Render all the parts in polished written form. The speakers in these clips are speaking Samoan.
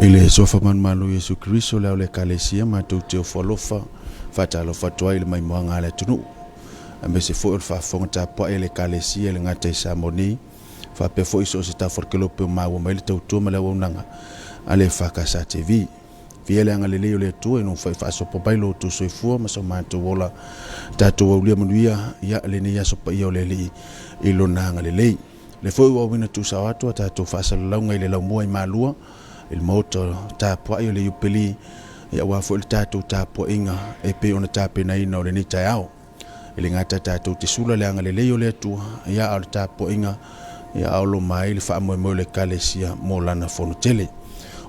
I le Suafa Manumalo o Iesu Keriso, le Ao o le Ekalesia, matou te ofo alofa, faatalofa atu ai i le maimoaga a le atunuu, aemaise foi o le faafofoga tapuai a le Ekalesia i le gata i Samoa nei, faapea foi i so o se tafa o le kelope o maua mai le tautua ma le auaunaga a le EFKS TV. Viia le agalelei o le Atua ina ua mafai faasopo mai lo outou soifua ma so matou ola, tatou aulia manuia ia lenei aso paia o le Alii i Lona agalelei. O lea foi ua auina tuusao atu a tatou faasalalauga i le laumua i Malua i le maota tapuai o le Iupeli, aua foi le tatou tapuaiga e pei ona tapenaina o lenei taeao. E le gata tatou te sula le agalelei o le Atua, a o le tapuaiga a o loma ai le faamoemoe o le Ekalesia mo lana fono tele.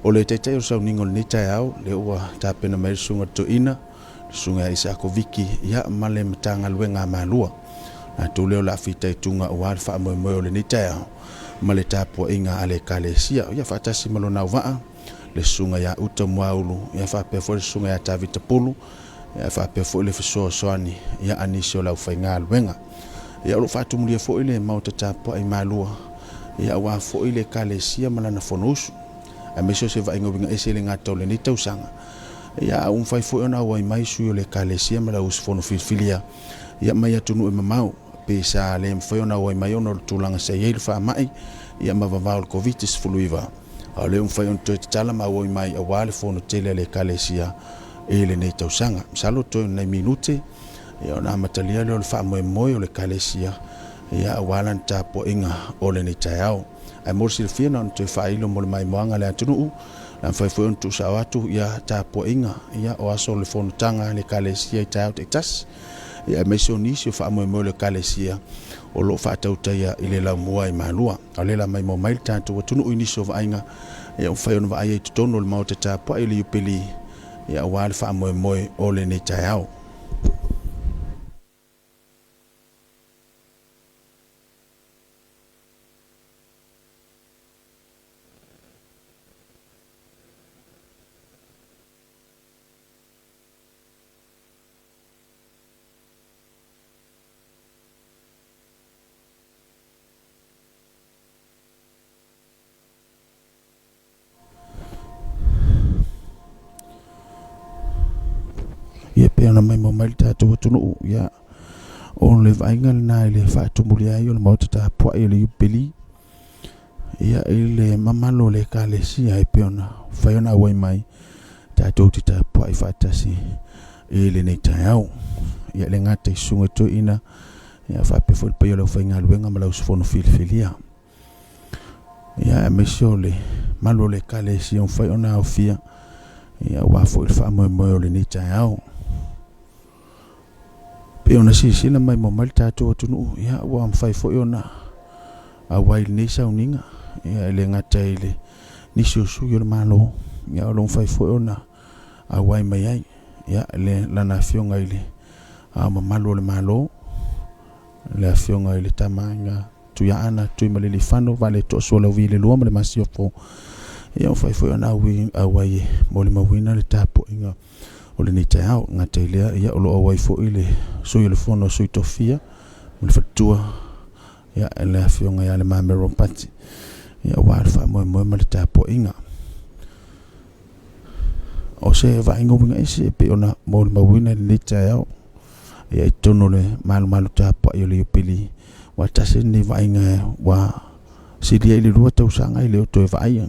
O le taitai o le sauniga o lenei taeao, lea ua tapena mai ai le Susuga i le Toeaina, le Susuga ia Isako Viki, ma le Matagaluega a Malua. Latou lea o le a fitaituga aua le faamoemoe o lenei taeao ma le tapuaiga a le Ekalesia. Ia faatasi ma lona auvaa, le Susuga ia Uta Muaulu, faapea foi le Susuga ia Tavita Pulu, ae faapea foi le fesoasoani a nisi o le aufaigaluega. Ia, o lo o faatumulia foi le Maota Tapuai Malua aua foi le Ekalesia ma lana Fonousu, aemaise o se vaaiga uiga ese i le gata o lenei tausaga. Ia, a ua mafai foi ona auai mai sui o le Ekalesia ma le au usufono filifilia mai atunuu e mamao, pe sa le mafai ona auai mai ona o le tulaga sa i ai le faamai ma vavao o le Koviti-19, a o lea ua mafai ona toe tatala ma auai mai aua le fono tele a le Ekalesia i lenei tausaga. Masalo toe o ni nai minute ona amatalia lea o le faamoemoe o le Ekalesia aua lana tapuaiga o lenei taeao. Ae mo le silafia na ona toe faailo mo le maimoaga a le atunuu, na mafai foi ona tuusao atu tapuaiga o aso o le fonotaga a le Ekalesia i taeao taitasi, aemaise o nisi o faamoemoe o le Ekalesia o lo o faatautaia i le laumua i Malua. A o lea la maimoa mai le tatou atunuu i nisi o vaaiga ua mafai ona vaaia i totonu o le Maota tapuai o le Iupeli aua le faamoemoe o lenei taeao. Ia pei ona maimoa mai le tatou atunuu, ia, o le vaaiga lena i le faatumulia ai o le maota tapuai o le Iupeli, ia, i le mamalu o le Ekalesia e pei ona fai ona auai mai tatou te tapuai faatasi i lenei taeao. Ia le gata i susuga i toeaina, ia faapea foi le paia o le aufaigaluega ma le ausufono filifilia. Ia aemaise o le malu o le Ekalesia ua mafai ona aofia, ia aua foi le faamoemoe o lenei taeao. Pei ona silasila maimoa mai le tatou atunuu, ia ua mafai foi ona auai i lenei sauniga, ia e le gata i le nisi o sui o le Malo, ia o lo o mafai foi ona auai mai ai, ia le lana afioga i le Ao Mamalu o le Malo, le afioga i le Tama Tuiaana Tuimalealiifano Vaaletoa Sualauvi le Lua ma le Masiofo, ia ua mafai foi ona auai e molimauina le tapuaiga o lenei taeao. Gata i lea, ia o lo o auai foi le sui o le Fono a Sui Tofia ma le Faletua, ia le afioga ia Le Mamea Ropati, ia aua le faamoemoe ma le tapuaiga. O se vaaiga uiga ese e pei ona molimauina i lenei taeao, ia i totonu o le malumalu tapuai o le Iupeli, ua tasi lenei vaaiga ua silia i le 2 tausaga e le o toe vaaia.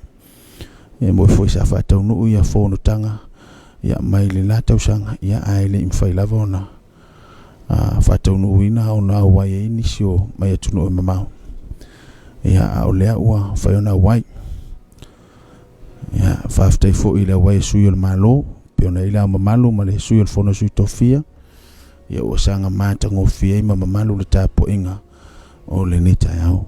E moi foi sa faataunuu ia fonotaga ia mai le la tausaga, ia ae le i mafai lava ona faataunuuina ona auai ai nisi o mai atunuu e mamao. Ia a o lea ua mafai ona auai. Ia faafetai foi i le auai a sui o le Malo, pei ona i ai le Ao Mamalu ma le sui o le Fono a Sui Tofia, ia ua saga matagofie ai ma mamalu le tapuaiga o lenei taeao.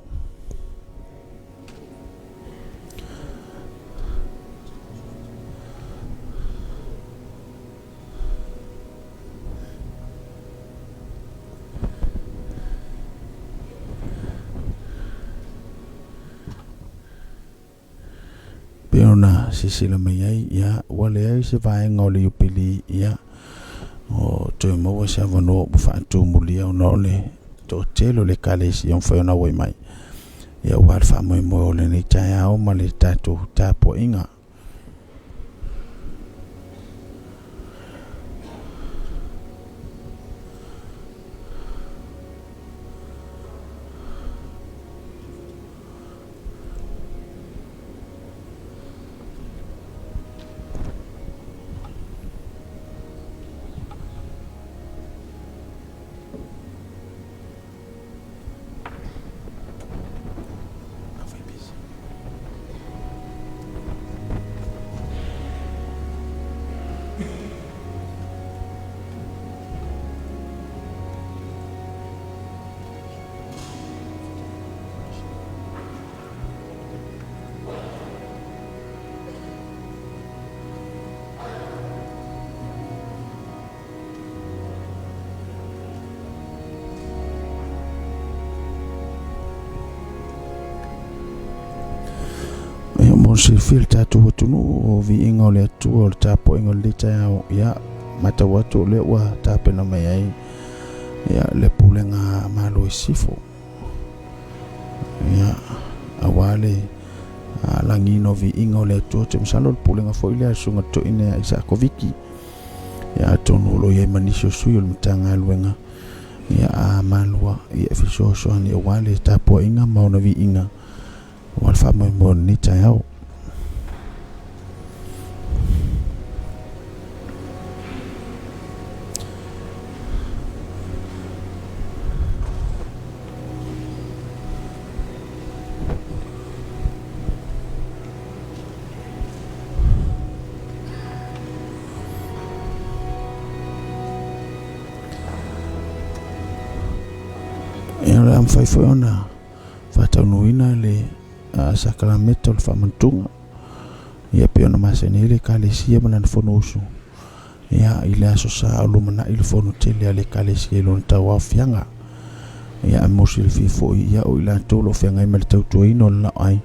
Pei ona silasila mai ai, ia, ua leai se vaega o le Iupeli, ia, o toe maua se avanoa ua faatumulia ona o le toatele o le Ekalesia ua mafai ona auai mai, ia aua le faamoemoe o lenei taeao ma le tatou tapuaiga. Mo le silafia le tatou atunuu o viiga o le Atua o le tapuaiga o lenei taeao, ia matau atu o lea ua tapena mai ai ia le pulega a Malo i Sisifo. Ia aua le lagiina o viiga o le Atua, ou te masalo o le pulega foi lea a le Susuga i le Toeaina ia Isako Viki. Ia atonu o lo o i ai ma nisi o sui o le Matagaluega ia a Malua ia e fesoasoani aua le tapuaiga ma ona viiga aua le faamoemoe o lenei taeao. Ia o le a mafai foi ona faataunuuina le sakalameta o le faamantuga ia pei ona masani ai le Ekalesia ma lana Fonousu ia i le Aso Sa o lumanai le fono tele a le Ekalesia i lona tauaofiaga. Ia mo le silafia foi ia o i latou o lo o feagai ma le tautuaina o le laoai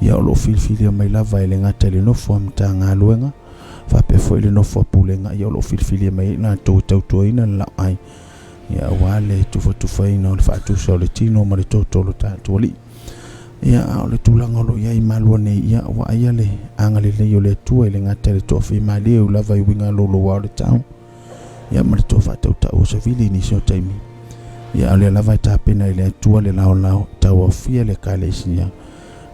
ia o lo o filifilia mai lava e le gata i le nofo a Matagaluega faapea foi le nofo a Pulega ia o lo o filifilia mai ai i latou e tautuaina le laoai ia aua le tufatufaina o le faatusa o le tino ma le toto o lo tatou Alii. Ia a o le tulaga o lo o i ai Malua nei, ia ua aia le agalelei o le Atua e le gata i le toafimalie e ui lava i uiga louloua o le tau, ia ma le toa faatautau o savili i nisi o taimi. Ia a o lea lava e tapena e le Atua le laolao e tauaofia le Ekalesia,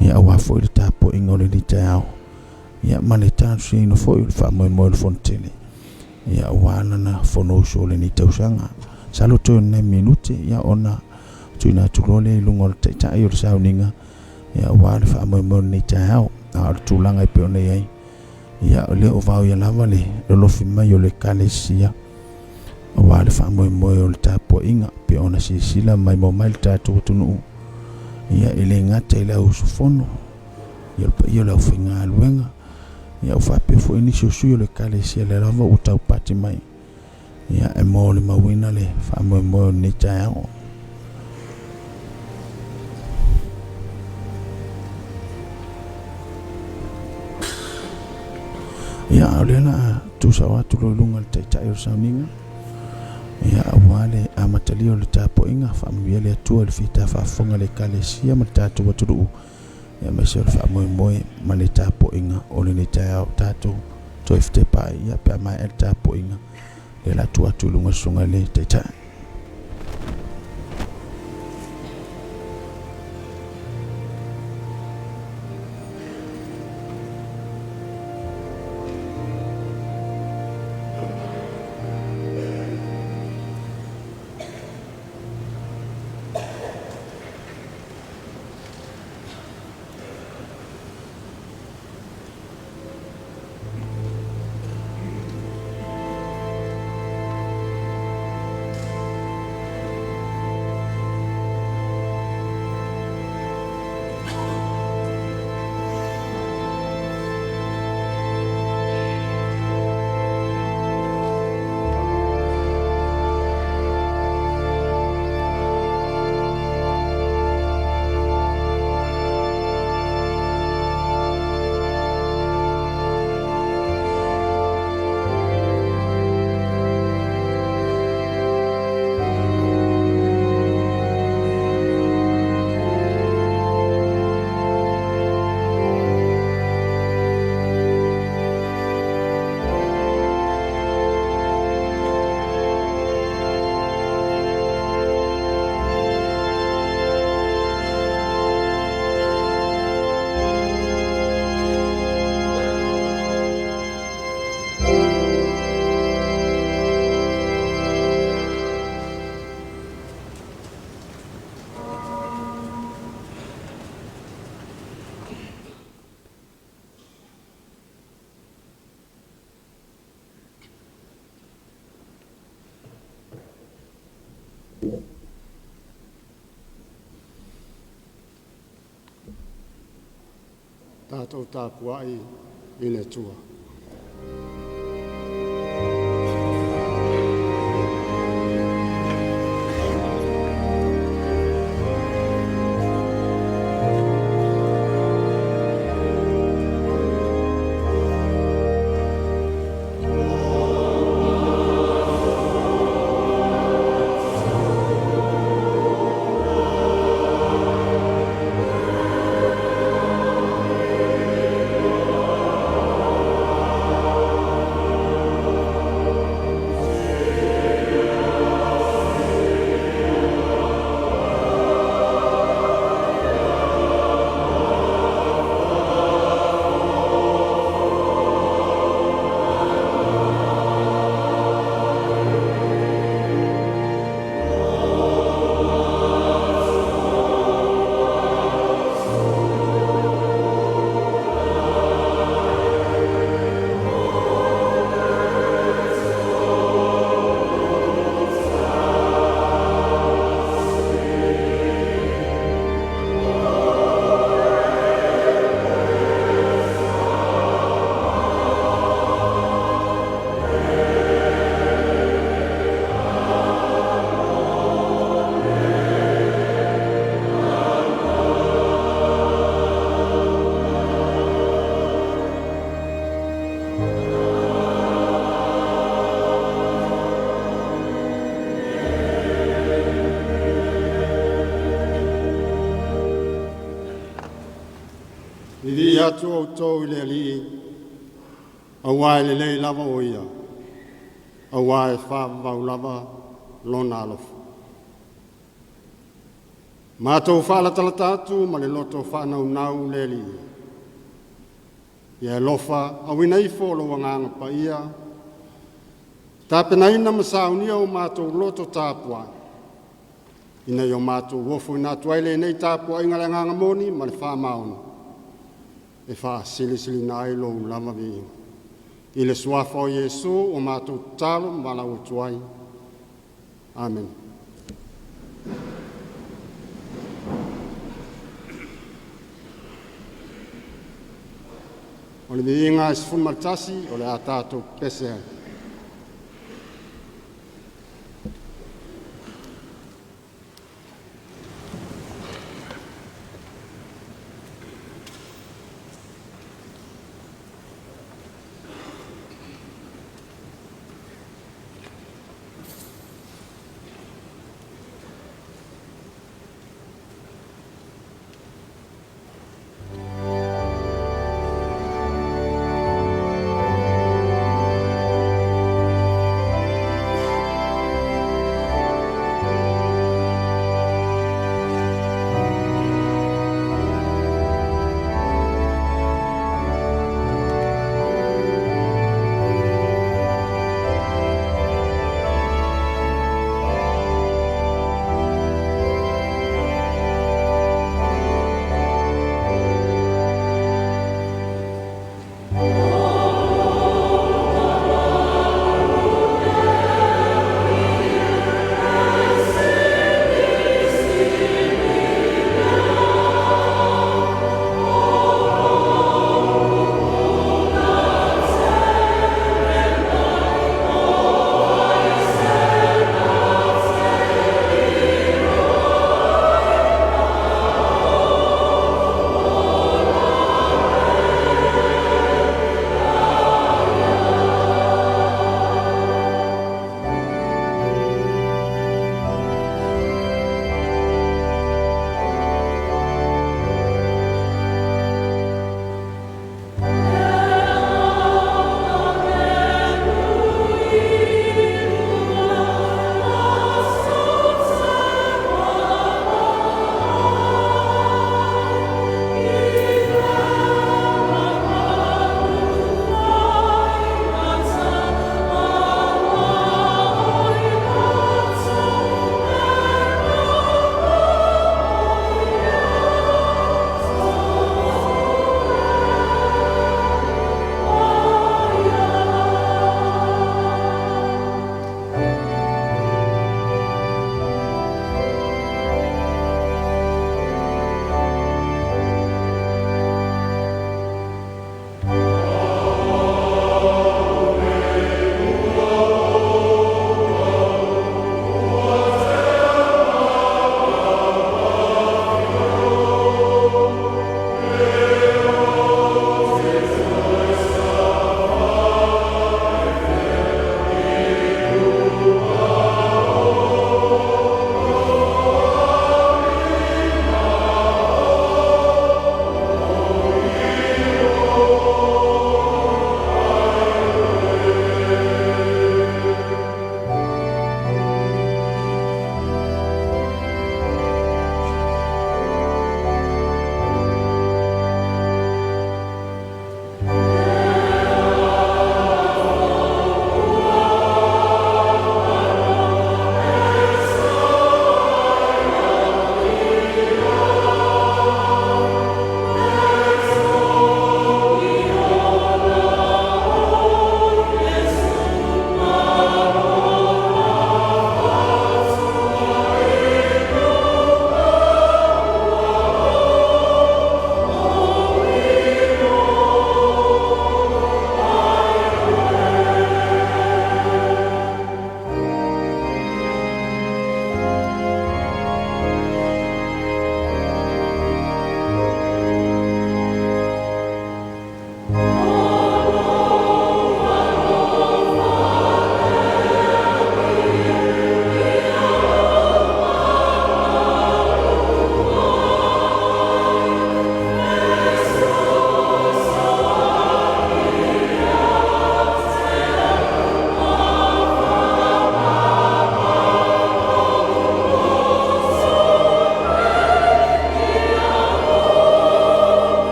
ia aua foi le tapuaiga o lenei taeao, ia ma le talosiaina foi o le faamoemoe o le Fonotele, ia aua lana Fonousu o lenei tausaga. Masalo toe o ni nai minute, ia ona tuuina atu loa lea i luga o le Taitai o le sauniga, ia aua le faamoemoe o lenei taeao. A o le tulaga e pei ona i ai, ia o lea o vaoia lava le lolofi mai o le Ekalesia aua le faamoemoe o le tapuaiga pei ona silasila maimoa mai le tatou atunuu, ia e le gata i le au usufono, ia le paia o le aufaigaluega, ia faapea foi nisi o sui o le Ekalesia lea lava ua taupati mai, ia e molimauina le faamoemoe o lenei taeao. Ia, o lea la a tuusao atu loa i luga o le Taitai o le sauniga, ia aua le amatalia o le tapuaiga, faamanuia le Atua i le fita faafofoga a le Ekalesia ma le tatou atunuu, ia aemaise o le faamoemoe ma le tapuaiga o lenei taeao tatou toe fitepa ai, ia pe a maea le tapuaiga, lea la tuu atu i luga o le susuga i le Taitai. Tatou tapuai i le Atua. Atu outou i le Alii, auā e lelei lava o ia, auā e faavavau lava lona alofa. Matou faalatalata atu ma le loto faanaunau le Alii. Ia alofa auina ifo lou agaga paia, tapenaina ma saunia o matou loto tapuai, ina ia o matou ofoina atu ai lenei tapuaiga le agaga moni ma le faamaoni, e faasilisiliina ai lou lava viiga. I le suafa o Iesu o matou tatalo ma valaau atu ai. Amene. O le viiga e 11 o le a tatou pepese ai.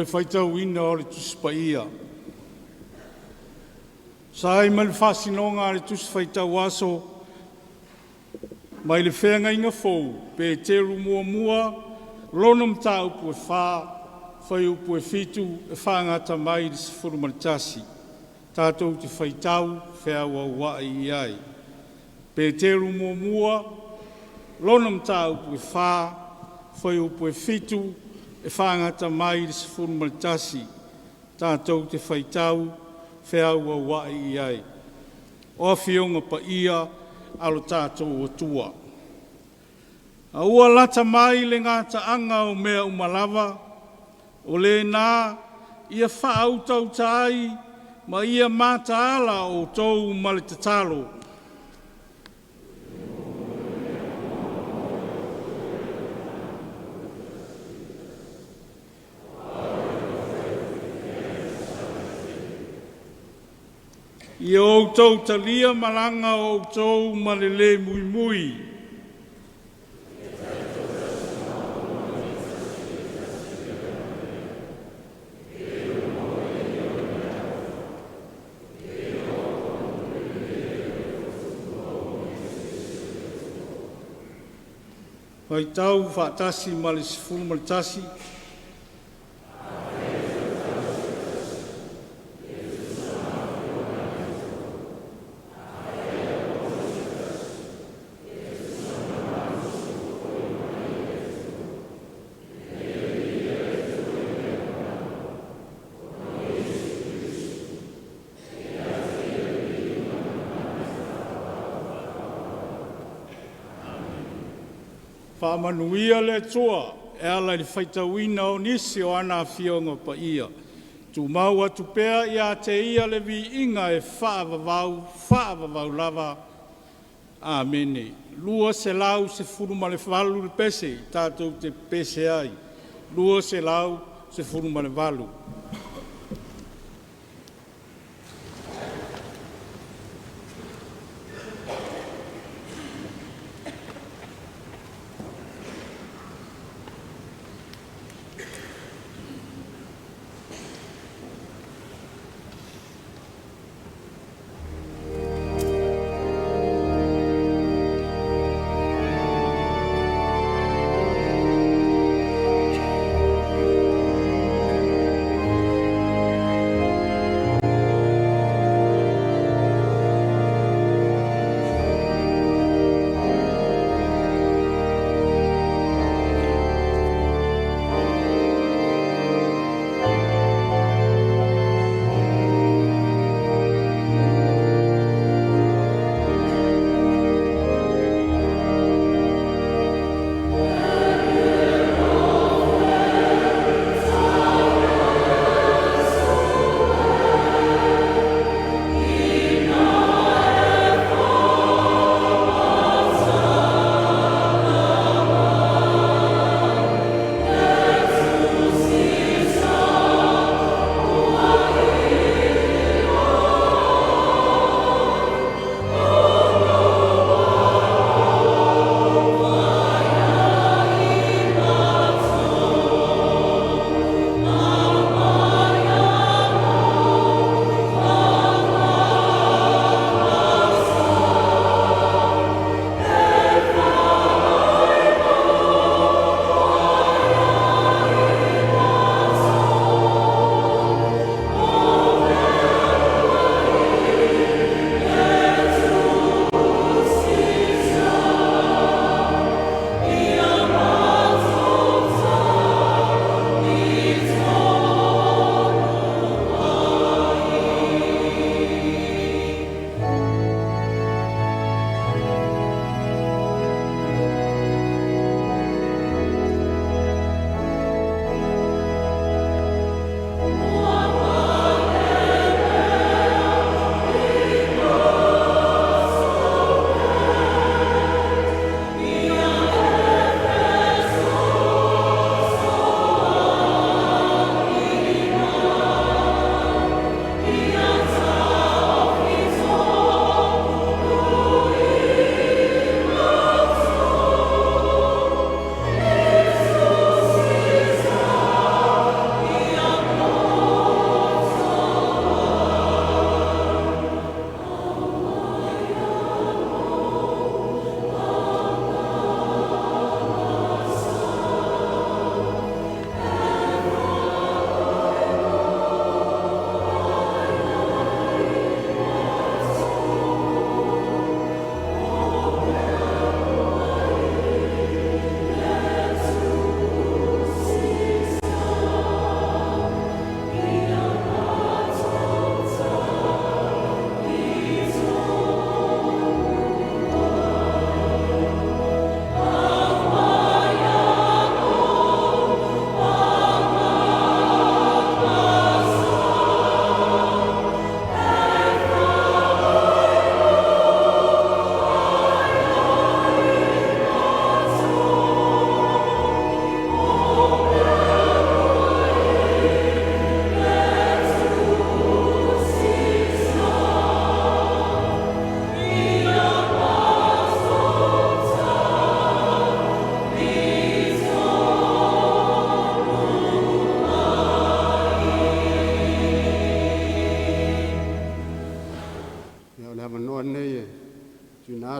le faitauina o le Tusi Paia. Sa ai ma le faasinoga a le Tusi Faitau Aso mai le Feagaiga Fou, Peteru muamua, lona mataupu e 4, fuaiupu e 7 e faagata mai i le 11. Tatou te faitau feauaua'i ai. Peteru muamua, lona mataupu e 4, fuaiupu e 7 e faagata mai i le 11. Tatou te faitau feauaua'i ai. O Afioga Paia a lo tatou Atua, a ua lata mai le gataaga o mea uma lava, o lena ia faautauta ai ma ia mataala outou ma le tatalo. Ia outou talia malaga a outou ma le lē muimui. Faitau faatasi ma le 11. Faamanuia le Atua e ala i le faitauina o nisi o ana Afioga Paia. Tumau atu pea ia te Ia le viiga e faavavau, faavavau lava. Amene. 218 le pese tatou te pepese ai. 218.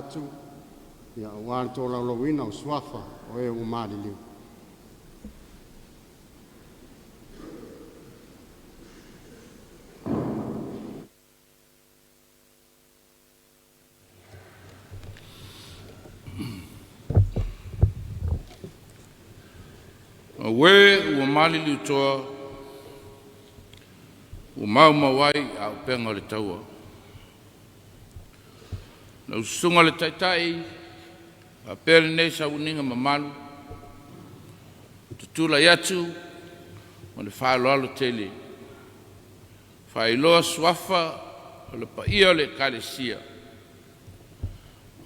atu, ia aua le tolaulauina o suafa o e ua maliliu. Auē ua maliliutoa ua maumau ai auupega o le taua. Lau Susuga i le Taitai faapea lenei sauniga mamalu, ou te tulai atu ma le faaaloalo tele e faailoa suafa o le paia o le Ekalesia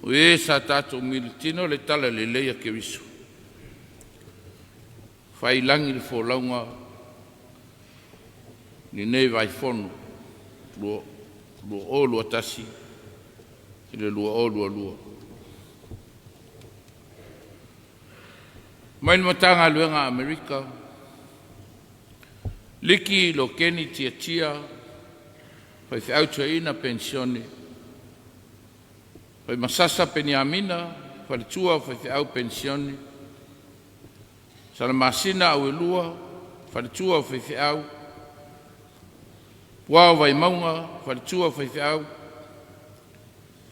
o ē sa tatou militino le talalelei a Keriso, fai i lagi le folauga i lenei vaifono 2021/2022. Mai le Matagaluega a Amerika, Liki Lokeni Tiatia, faifeau toeaina penisione. Faimasasa Peniamina, faletua o faifeau penisione. Salamasina Auelua faletua o faifeau. Puao Vaimauga, faletua o faifeau.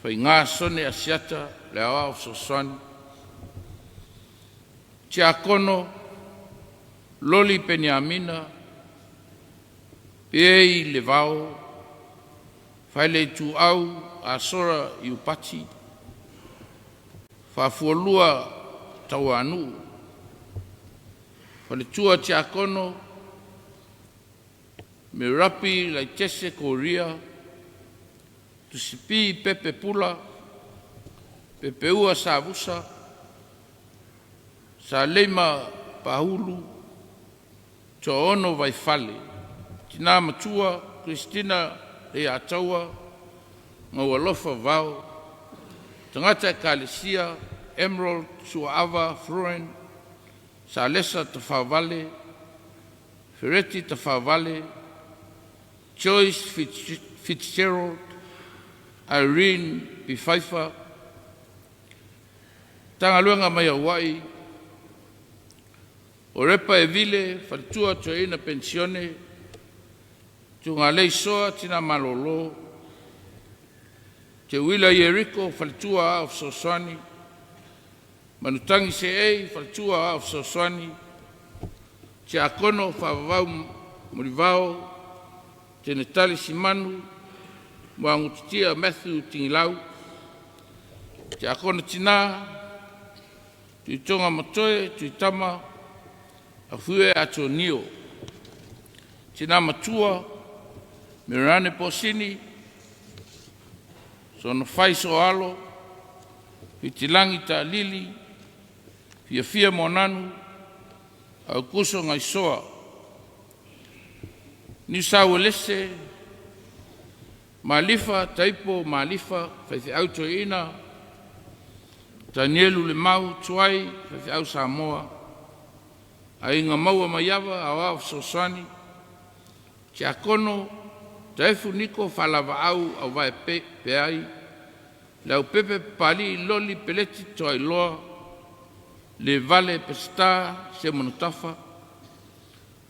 Faiga Sone Asiata, le Aoao Fesoasoani. Tiakono Loli Peniamina Piei Levao, Faileleituau Asora Iupati Faafualua Tauanuu, Faletua Tiakono Merapi Laitese Koria. Tusipi Pepe Pula Pepeua Savusa, Saleima Pahulu Toaono Vaifale, Tina Matua Christina Leiataua Gaualofa Vao, Tagata Ekalesia Emerald Suaava Floren Salesa Tafaovale Fereti Tafaovale Joyce Fitzgerald Irene Pifaifa. Matagaluega mai Hawaii, o Repa Evile, Faletua Toeaina Penisione, Tugalei Soa Tina Malolo, Teuila Ieriko, Faletua Aoao Fesoasoani, Manutagi Seei, Faletua Aoao Fesoasoani, Tiakono Faavavau Mulivao Tenetali Simanu Muagututia Mathew Tigilau, Tiakono Tina Tuitoga-matoe Tuitama Afuie Atonio. Tina Matua, Merane Posini, Sonofai Soalo, Fitilagi Taalili, Fiafia Moananu, Aukuso Gaisoa, Niusauelese, Malifa Taipo Malifa, Faifeau Toeaina, Tanielu Lemau Tuai, Faifeau Samoa, Aiga Maua Maiava, Aoao Fesoasoani, Tiakono Taefu Niko Faalavaau Auvae Peai, Leaupepe Papalii Loli Peleti Toailoa, Levale Peseta Seumanutafa,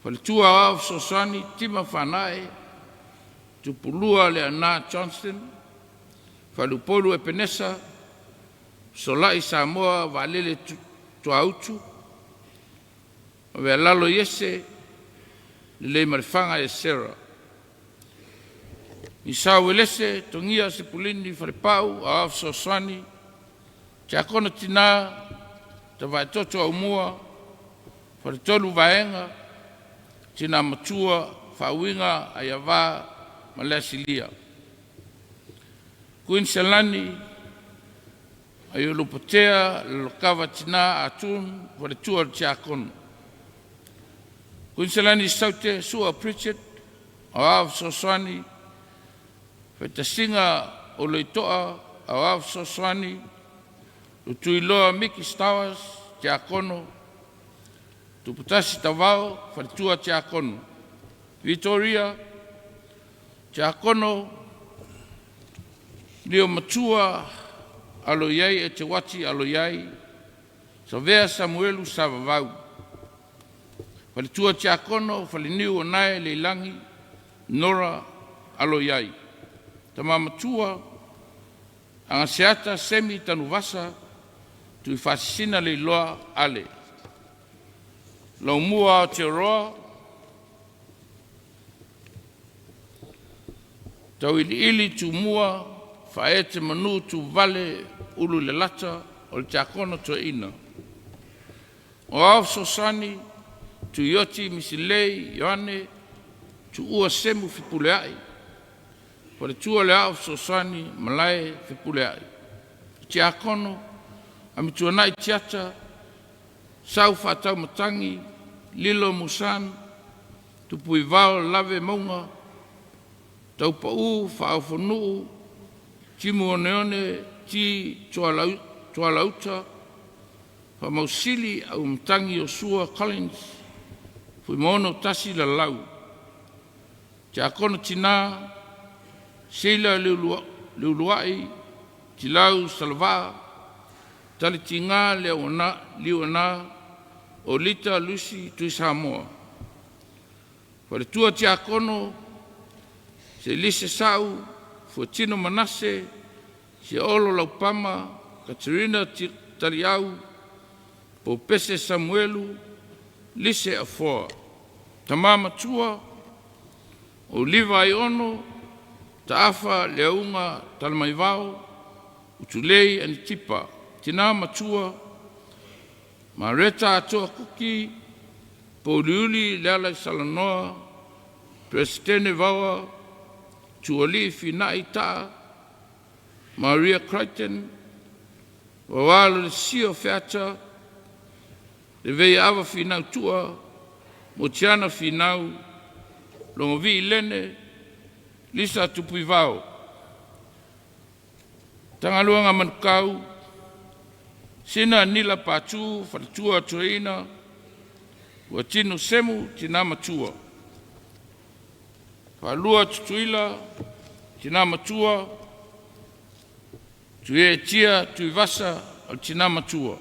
Faletua Aoao Fesoasoani Tima Fanae, Tupulua Leaana Johnston, Faleupolu Epenesa, Solai Samoa Vaalele Tuautu, Vealalo Iese, Leleimalefaga Esera. Nisauelese Togia Sepulini Falepau Aoao Fesoasoani, Tiakono Tina Tavaetoto Aumua, Faletolu Vaega, Tina Matua Faauiga Aiava ma Leasilia. Kuiniselani Aiolupotea Lalokava Tina Atun, Faletua o le Tiakono. Kuiniselani Saute Sua Pritchard, Aoao Fesoasoani, Faitasiga Oloitoa, Aoao Fesoasoani, Lutuiloa Miki Stowers, Tiakono, Tuputasi Tavao, Faletua Tiakono. Vitoria, Tiakono, Lio Matua Alo i ai Eteuati alo i ai Savea Samuelu Savavau. Faletua Tiakono Faleniu Onae Leilagi Nora alo i ai. Tama Matua Agaseata Semi Tanuvasa Tuifaasisina Leiloa Ale. Laumua Aotearoa Tauiliili Tumua Faaete Manu Tuvale Uluilelata o le Tiakono Toeaina. O Aoao Fesoasoani Tuioti Misilei Ioane Tuua Semu Fepuleai, Faletua le Aoao Fesoasoani Malae Fepuleai. Tiakono Amituanai Tiata Sau Faataumatagi Lilo Musan Tupuivao Lave Mauga Taupau Faaofonuu Timu Oneone T Tualauta Faamausili Auimatagi Iosua Collins Fuimaono Tasi Lalau. Tiakono Tina Seila Leuluai Tilau Salevaa Talitiga Liuana Olita Lucy Tuisamoa. Faletua Tiakono Selise Sau Fuatino Manase Seolo Laupama Katerina Taliau Popese Samuelu Lise Afoa. Tama Matua o Liva Aiono Taafa Leauga Talamaivao Utulei Anitipa. Tina Matua Mareta Atoa Kuki Pouliuli Lealaisalanoa Peresetene Vaoa Tualii Finai Taa Maria Crichton Vaualo le Sio Feata Leveiaava Finau Tua Motiana Finau Logovii Lene Lisa Tupuivao. Matagaluega Manukau Sina Nila Patu Faletua Toeaina Ua Semu Tina Matua. Faalua Tutuila Tina Matua Tuietia Tuivasa o le Tina Matua.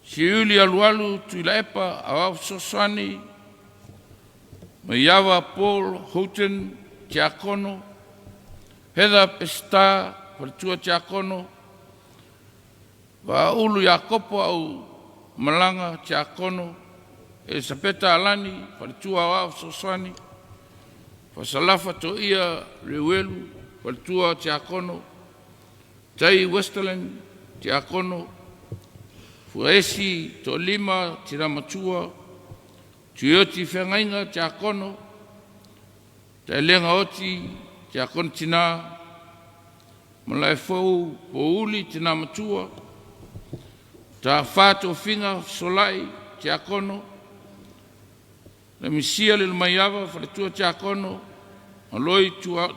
Siuli Alualu Tuilaepa Aoao Fesoasoani Maiava Paul Houghton Tiakono Heather Peseta Faletua Tiakono Vaaulu Iakopo Au Malaga Tiakono Elisapeta Alani Faletua Aoao Fesoasoani Fasalafa Toia Reuelu Faletua Tiakono Tai Westerland Tiakono Fuaesi Toalima Tina Matua Tuioti Feagaiga Tiakono Taelega Oti Tiakono Tina Malaefou Pouli Tina Matua Tafa Tofiga Solai Tiakono Lemisia le Maiava Faletua Tiakono Maloi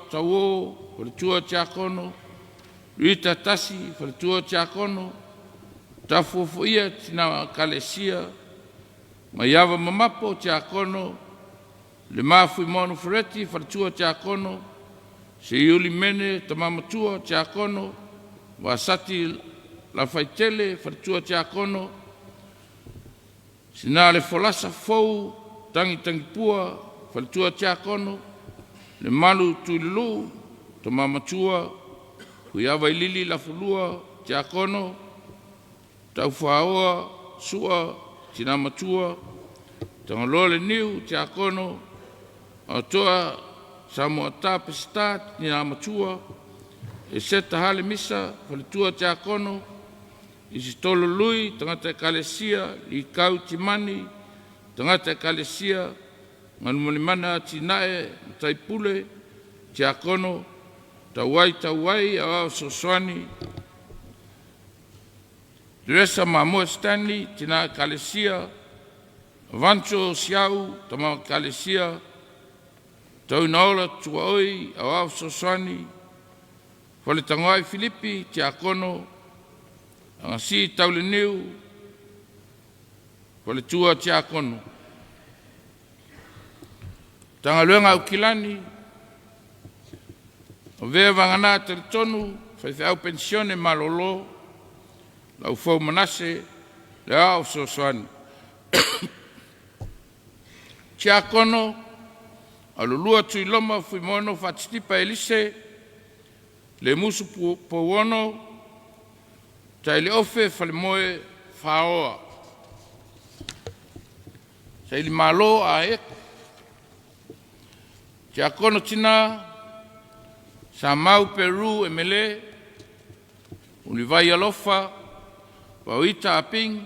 Tauo Faletua Tiakono Rita Tasi Faletua Tiakono Tafuafuia Tina Kalesia Maiava Mamapo Tiakono Le Mafuimono Fereti Faletua Tiakono Seiuli Mene Tamamatua Tiakono Vasati Lafaitele Faletua Tiakono Sina le Folasa Fou Tangi Tangipua Faletua Tiakono Le Malu Tuilulu Tamamatua Huiava Ilili Lafulua Tiakono Taufaoa Sua Tina Matua Tagaloa Le Niu Tiakono Atoa Samoata Peseta Tina Matua Eseta Hale Misa Faletua Tiakono Isitolo Lui Tagata Ekalesia Likau Timani Tagata Ekalesia Galumalemana Atinae Mataipule Tiakono Tauai Tauai Aoao Fesoasoani Teresa Mamoe Stanley Tina Ekalesia Avanto Siau Tama Ekalesia Tauinaola Tuaoi Aoao Fesoasoani Faletagoai Filipi Tiakono Agasii Tauleniu Faletua Tiakono. Matagaluega Aukilani Avea Vagana Talitonu Faifeau Penisione Malolo, Laufou Manase, le Aoao Fesoasoani. Tiakono, Aolulua Tuiloma Fuimaono Faatitipa Elise, Lemusu Pouono, Taeleofe Falemoe Faoa. Sailimalo a Eko. Tiakono Tina, Samau Peru Emele, Mulivai Alofa, Pauita Aping,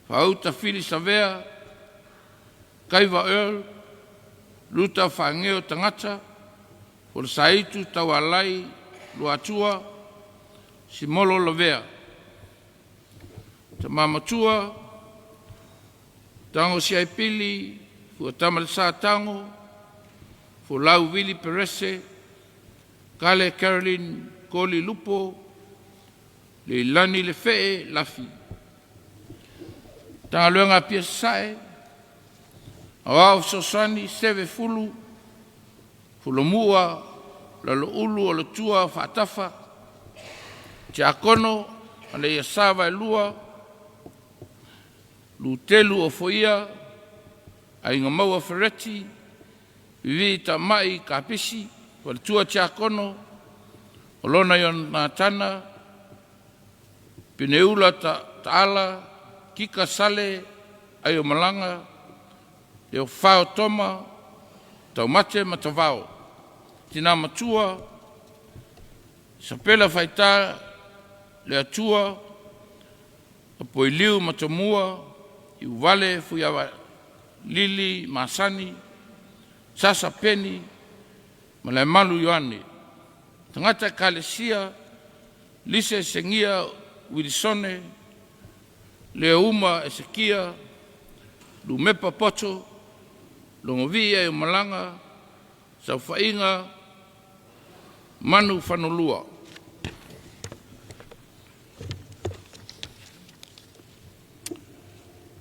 Pauta Fili Savea, Kaiva Earl, Luta Faageo Tagata, Folosaitu Taualai Luatua, Simolo Lavea. Tama Matua, Tago Siaipili, Fuatama le Sa Tago, Folau Vili Perese, Kale Caroline Koli Lupo, Leilani Le Fee Lafi. Matagaluega a Apia Sasae, Aoao Fesoasoani Seve Fulu, Fulomua, Laloulu o le Tua Faatafa, Tiakono, Aleiasa Vaelua, Lutelu Ofoia, Aiga Maua Fereti, Vivii Tamai Kapisi, Faletua Tiakono, Olona Ionatana, Pineula Taala, Kika Sale, Aiomalanga, Leofao Toma, Taumate Matavao, Tina Matua, Isapela Faita, Le Atua, Apoiliu Matamua, Iuvale Fuiava Lili Masani, Sasa Peni, Malaemalu Ioane. Tagata Ekalesia, Lise Segia Uilisone, Leouma Esekia, Lumepa Poto, Logovii Aiomalanga, Saofaiga Manu Fanolua.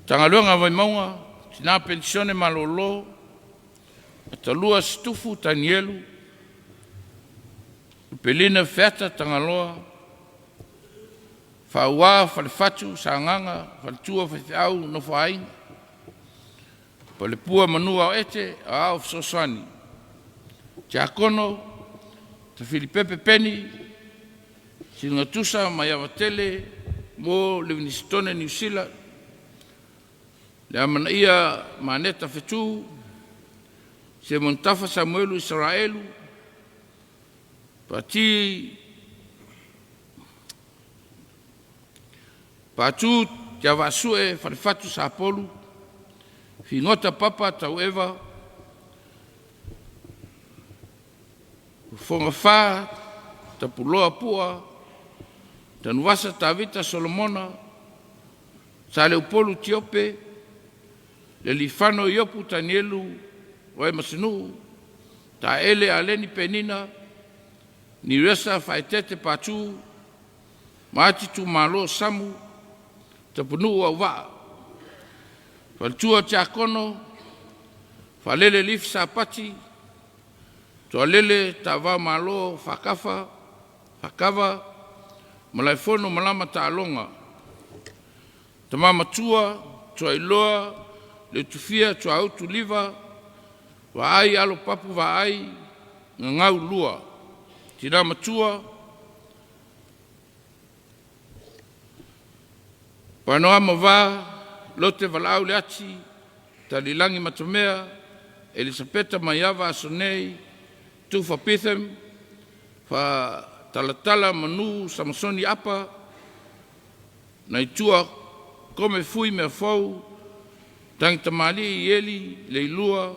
Matagaluega a Vaimauga, Tina Penisione Malolo, Atalua Situfu Tanielu, Pelina Feata Tagaloa, Faauā Falefatu Sagaga, Faletua Faifeau Nofoaaiga, Palepua Manua o Ete, Aoao Fesoasoani. Tiakono, Tafilipepe Peni, Siligatusa Maiavatele mo Livinisitone Niu Sila, Le Amanaia Maneta Fetu, Semonitafa Samuelu Isaraelu, Pati Patu Tiavaasue Falefatu Sapolu, Figota Papa Taueva, Fogafa Tapuloa Pua, Tanuvasa Tavita Solomona, Saleupolu Tiope, Lelifano Iopu Tanielu Vaemasanuu, Taele Aleni Penina, Niresa Faetete Patu, Maati Tumalo Samu, Tapunuu Auvaa. Faletua Tiakono, Falele Lifi Sapati, Toalele Tava Malo Fakafa, Fakava, Malaefono Malama Taaloga. Tama Matua, Tuailoa, Leutufia Tuautu Liva, Vaai Alo Papu Vaai, Gagau Lua. Tina Matua, Panoama Va, Lote Valaau Leati, Talilagi Matamea, Elisapeta Maiava Asonei, Tufa Pithem, Talatala Manu Samasoni Apa, Naitua Kome Fui Mea Fou, Tagitamalii Ieli Leilua,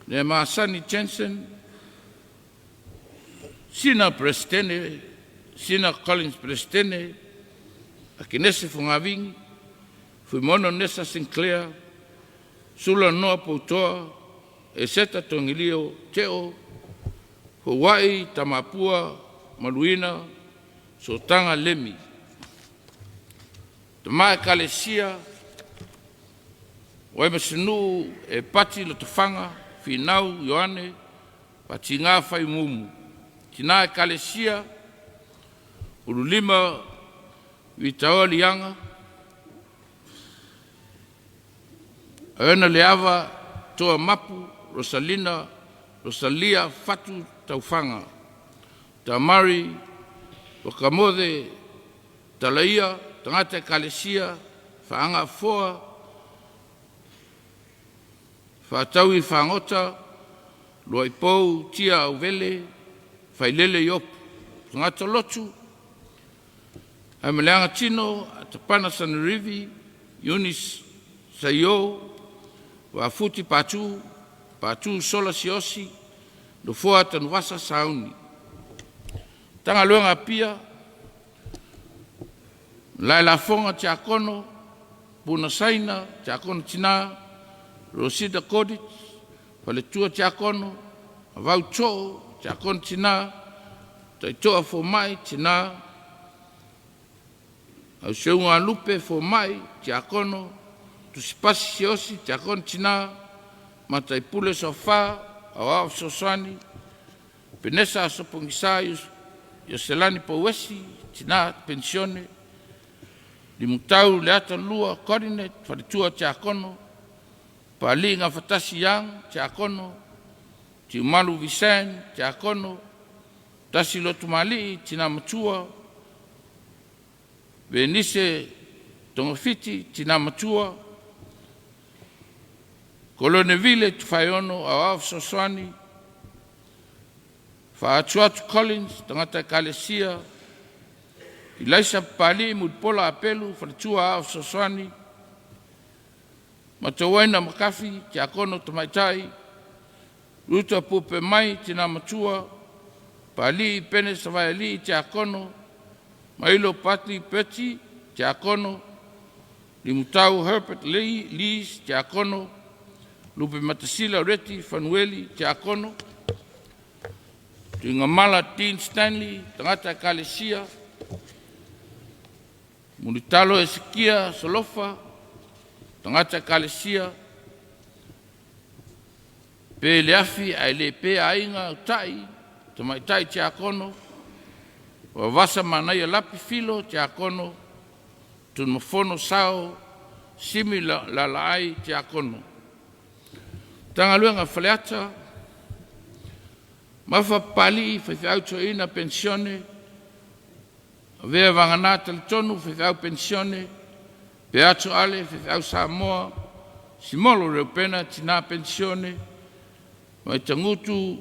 Leamasani Jensen, Sina Peresetene, Sina Collins Peresetene, Akenese Fogavigi, Fuimaono Nesa Sinclair, Sula Noa Poutoa, Eseta Togilio Teo, Fouai Tamapua Maluina, Sotaga Lemi. Tama Ekalesia, Vaemasanuu Epati Lotofaga, Finau Ioane, Faatiga Faimumumu. Tinā Ekalesia, Ululima Vitaoa Liaga, Auena Leava Toa Mapu, Rosalina Rosalia Fatu Taufaga, Tamari Vakamothe Talaia, Tagata Ekalesia, Faagaafoa Faatau i Fagota, Luaipou Tia Auvele, Failele Iopu, Tagata Lotu, Aimaleaga Tino Atapana Sanerivi, Iuni Saio, Vaafuti Patu, Patu Sola Siaosi, Nofoa Tanuvasa Sauni. Matagaluega Apia, Malaelafoga Tiakono, Puna Saina Tiakono Tina, Rosita Kodic, Faletua Tiakono, Avau Too Tiakono Tina, Taitoa Fomai Tina, Ausiauga Lupe Fomai Tiakono, Tusipasi Siaosi Tiakono Tina, Mataipule Sofa Aoao Fesoasoani, Penesa Asopogisa Ioselani Pauesi Tina Penisione, Limutau Leata Lua Coordinate Faletua Tiakono, Papali'i Gafatasi Young Tiakono, Tiumalu Vincent Tiakono, Tasi Lotumalii Tina Matua, Venise Togafiti Tina Matua, Kolonevile Tufaiono Aoao Fesoasoani, Faatuatu Collins Tagata Ekalesia, Ilaisa Papali'i Mulipola Apelu Faletua Aoao Fesoasoani, Matauaina Makafi Tiakono Tamaitai, Ruta Pupe Mai Tina Matua, Papali'i Pene Savaealii Tiakono, Mailo Pati Peti Tiakono, Limutau Herbert Lee Lees Tiakono, Lupe Matasila Reti Fanueli Tiakono, Tuigamala Dean Stanley Tagata Ekalesia, Mulitalo Esekia Solofa Tagata Ekalesia, Pe le afi ae le pe aiga utai Tamaitai Tiakono, Vavasa Manaia Lapi Filo Tiakono, Tunumafono Sao Simi Lalaai Tiakono. Matagaluega Faleata, Mafa Papali'i Faifeau Toeaina Penisione, Avea Vagana Talitonu Faifeau Penisione, Peato Ale Faifeau Samoa, Simolo Reupena Tina Penisione, Vaitagutu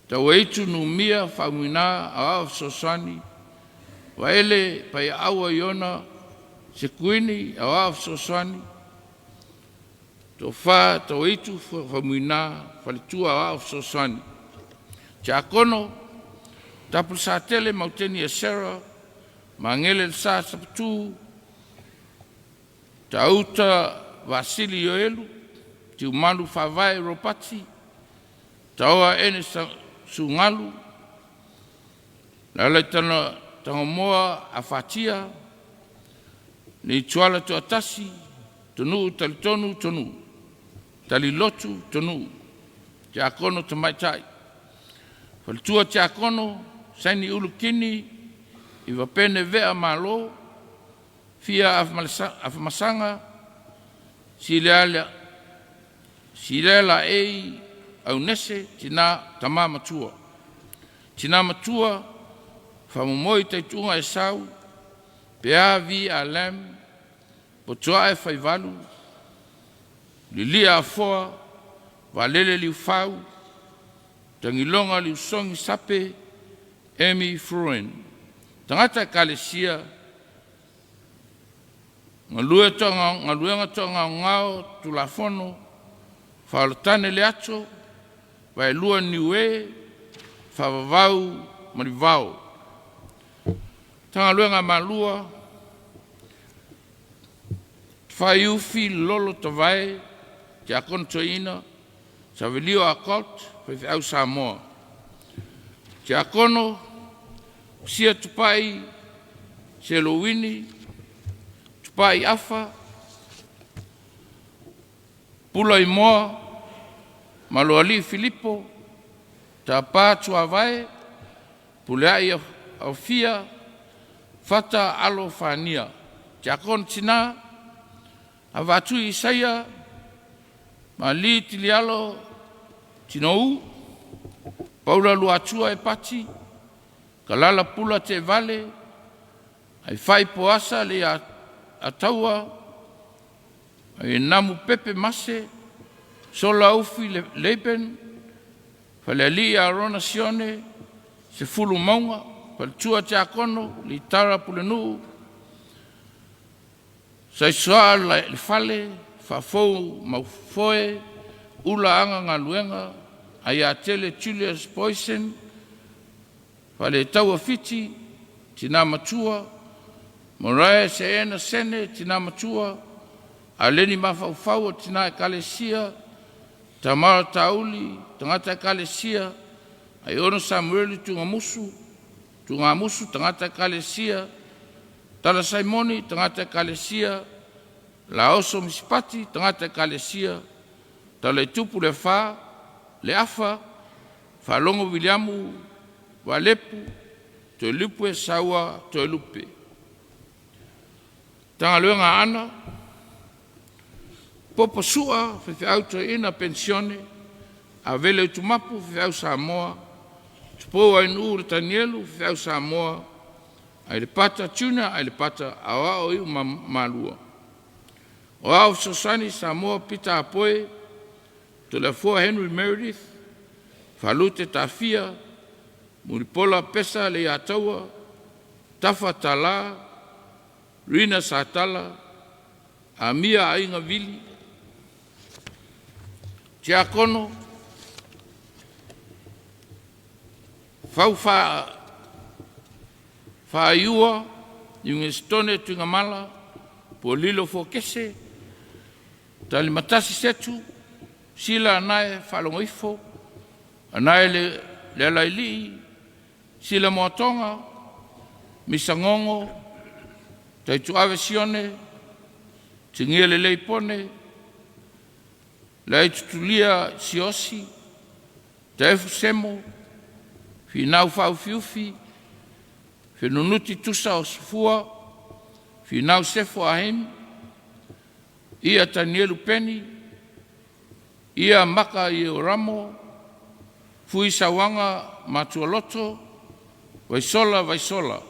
Tauaitu Numia Faumuina Aoao Fesoasoani, Vaele Paiaaua Iona Sekuini Aoao Fesoasoani, Tofa Tauaitu Faumuina Faletua Aoao Fesoasoani. Tiakono, Tapulasatele Mauteni Esera, Magele Lesa Sapatu, Tauta Vasili Ioelu, Tiumalu Faavae Ropati, Taoa Ene Sugalu, Lalaitana Tagamoa Afatia, Leituala Toatasi, Tonuu Talitonu Tonuu, Talilotu Tonuu, Tiakono Tamaitai, Faletua Tiakono, Saini Ulukini, Ivapene Vea Malo, Fia Afamasaga, Silia Ei Aunese, Tina Tama Matua. Tina Matua, Faamomoi Taituga Esau, Pea Vi Alam, Potoae Faivalu, Lilia Afoa, Valele Liufau, Tagiloga Liusogi Sape, Amy Fruin. Tagata Ekalesia, Galuega Toagaogao Tulafono, Faaolatane Le Ato, Vaelua Niue, Faavavau Manivao. Matagaluega a Malua, Faiufi Lolo Tavae, Tiakono Toeaina, Savelio Acolt, Faifeau Samoa. Tiakono, Sia Tupai Seluini, Tupai Afa, Pula Imoa, Maloalii Filipo, Tapa Tuavae, Puleai Aufia, Fata Alo Fania. Tiakono Tina, Avatui Isaia, Mali Tilialo Tinou, Paula Luatua Epati, Kalala Pula Teevale, Aifai Poasa le Ataua, Ainamu Pepe Mase, Sola Ufi Laban, Falealii Arona Sione, Sefulu Mauga, Faletua Tiakono, Litara Pulenuu, Saisua le Fale, Faafou Maufoe, Ula Aga Galuega, Aiatele Julius Poison, Faletaua Fiti, Tina Matua, Moriah Seena Sene, Tina Matua, Aleni Mafaufau o Tina Ekalesia, Tamara Tauli, Tagata Ekalesia, Aiono Samueli Tugamusu, Tugamusu, Tagata Ekalesia, Tala Saimoni, Tagata Ekalesia, Laoso Misipati, Tagata Ekalesia, Talaitupu Le Fa, Le Afa, Faalogo Viliamu Valepu, Toelupe Saua Toelupe. Matagaluega Aana, Popo Sua, Faifeau Toeaina Penisione, Avele Utumapu, Faifeau Samoa, Tupou Ainuu Tanielu, Faifeau Samoa, Ailepata Junior Ailepata Aoao Iu Malua. O Aoao Fesoasoani Samoa Pita Apoe, Toleafoa Henry Meredith, Faalute Tafia, Mulipola Pesa Leiataua, Tafa Tala, Rina Satala, Amia Aiga Vili, Tiakono, Fau Faaiua, Iugesitone Tuigamala, Pualilo Fokese, Talimatasi Setu, Sila Anae Faalogoifo, Anae Le Lealailii, Sila Moatoga, Misagogo, Taituave Sione, Tigia Lelei Pone, Leaitutulia Siosi, Taefu Semo, Finau Faaufiufi, Fenunuti Tusa o Safua, Finau Sefo Ahim, Ia Tanielu Peni, Ia Maka i Ramo, Fui Sauaga Matualoto, Vaisola Vaisola.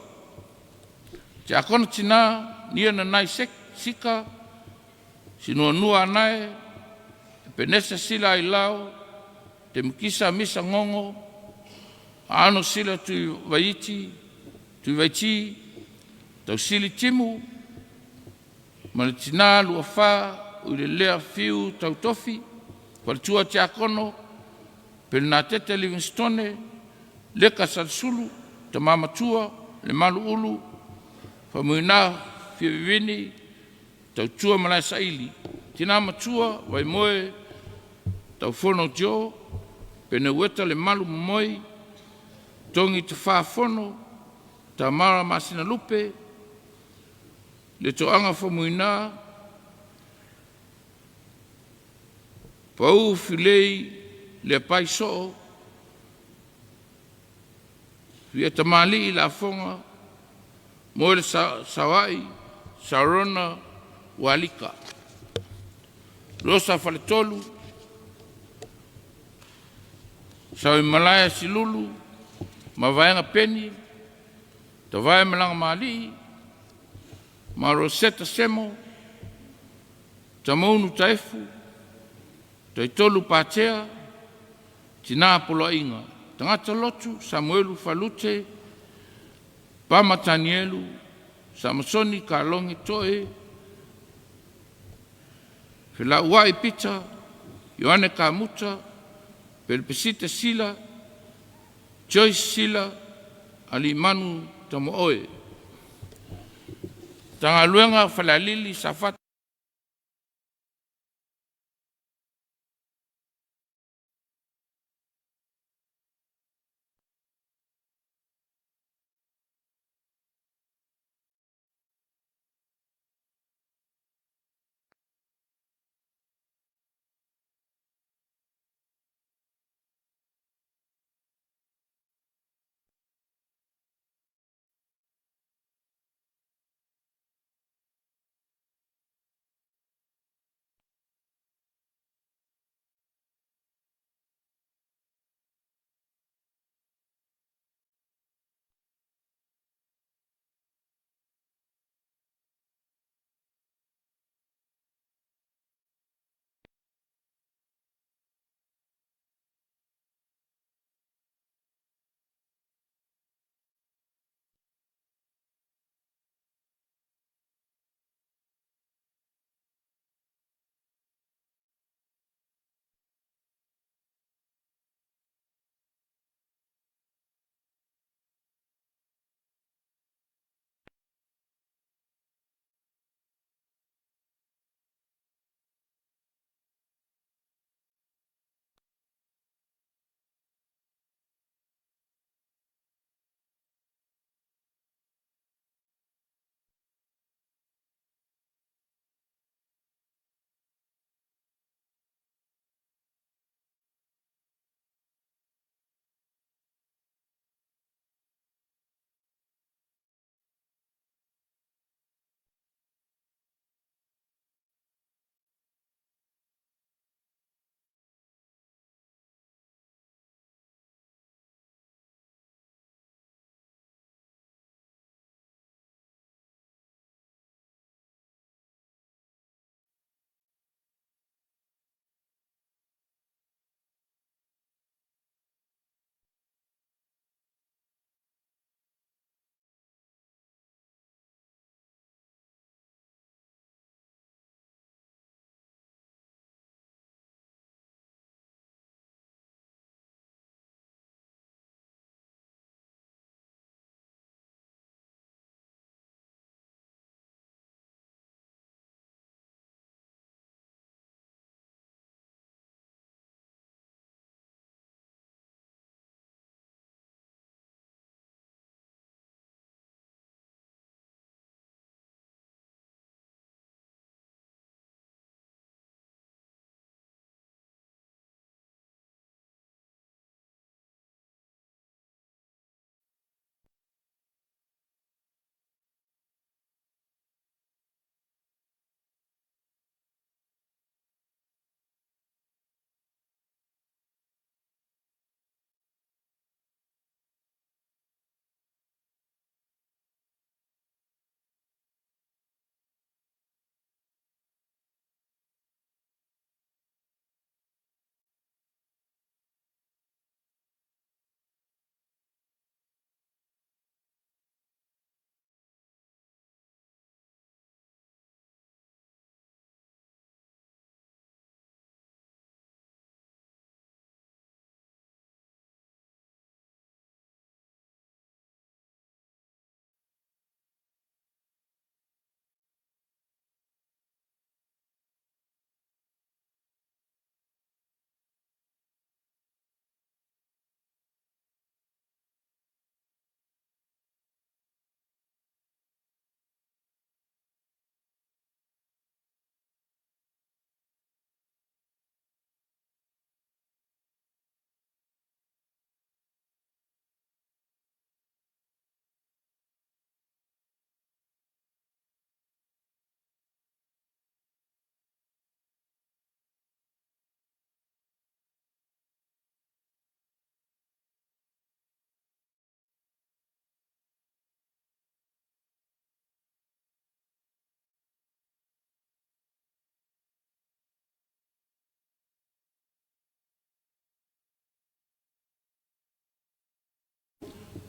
Tiakono Tina, Nia Nanai Sika, Sinuanua Anae, Penesa Sila Ailao, Temukisa Misa Gogo, Aano Sila Tui Vaiti, Tui Vaiti, Tausili Timu, ma le Tina Luafa, Uilelea Fiu Tautofi, Faletua Tiakono, Pelenatete Livingstone, Leka Salesulu, Tama Matua, Le Maluulu, Faumuina Fiavivini, Tautua Malaesaili, Tina Matua, Vaimoe, Taufono Joe, Peneueta Le Malu Momoi, Togi Tafa Fono, Tamara Masinalupe, Le Toaga Faumuina, Pau Filei Le Paisoo, Fia Lafoga, Mo le Sauai, Sarona Walika. Rosa Faletolu, Sauimalaea Silulu, Mavaega Peni, Tavae Malaga Malii, ma Roseta Semo, Tamaunu Taefu, Taitolu Patea, Tina Poloaiga, Tagata Lotu, Samuelu Falute, Pama Tanielu, Samasoni Kalogi Toe, Felauai Pita, Ioane Kamuta, Pelepesite Sila, Joyce Sila, Alimanu Tamaoe. Matagaluega Falealili Safata.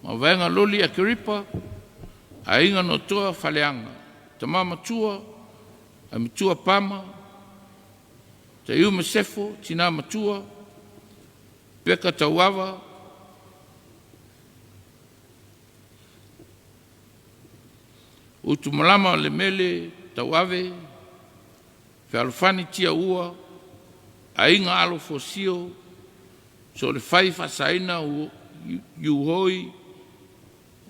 Mavaega Loli Akeripa, Aiga Notoa Faleaga, Tama Matua, Aimatua Pama, Taiu Sefo, Tina Matua, Peka Tauava, Utumalama le Mele Tauave, Fealofani Tia Ua, Aiga Alo Fosio, So le Fai Faasaina Iuhoi,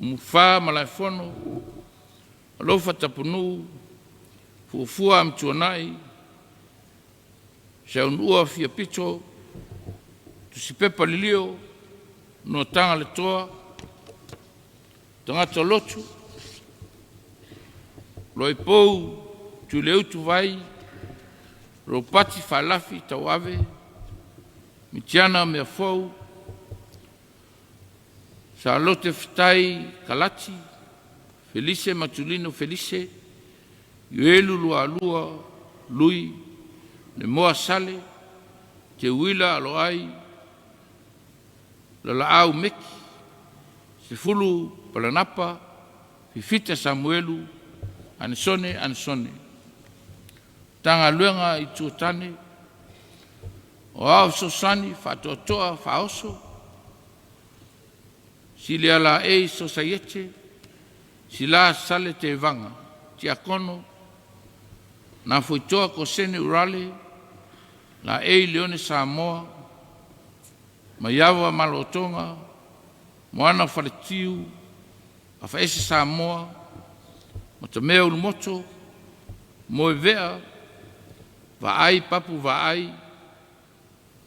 Umufa Malaefono, Alofa Tapunuu, Fuafua Amituanai, Seaunuua Fiapito, Tusipepa Lilio, Nuataga le Toa, Tagata Lotu, Loipou Tuileutu Vai, Ropati Faalafi Tauave, Mitiana Meafou, Salote Fitai Kalati, Felise Matulino Felise, Ioelu Lualua Lui, Lemoa Sale, Teuila Aloai, Lalaau Meki, Sefulu Palanapa, Fifita Samuelu, Anesone Anesone. Tagaluega i Tuatane, o Ao Sosani, Faatoatoa, Faaoso, Silia Ei Sosaiete, Sila Sale Tevaga, Tiakono, Nafoitoa Kosene Urale, La Ei Leone Samoa, Maiava Malotoga, Moana Faletiu, Afaese Samoa, Matamea Ulumoto, Moevea, Vaai Papu Vaai,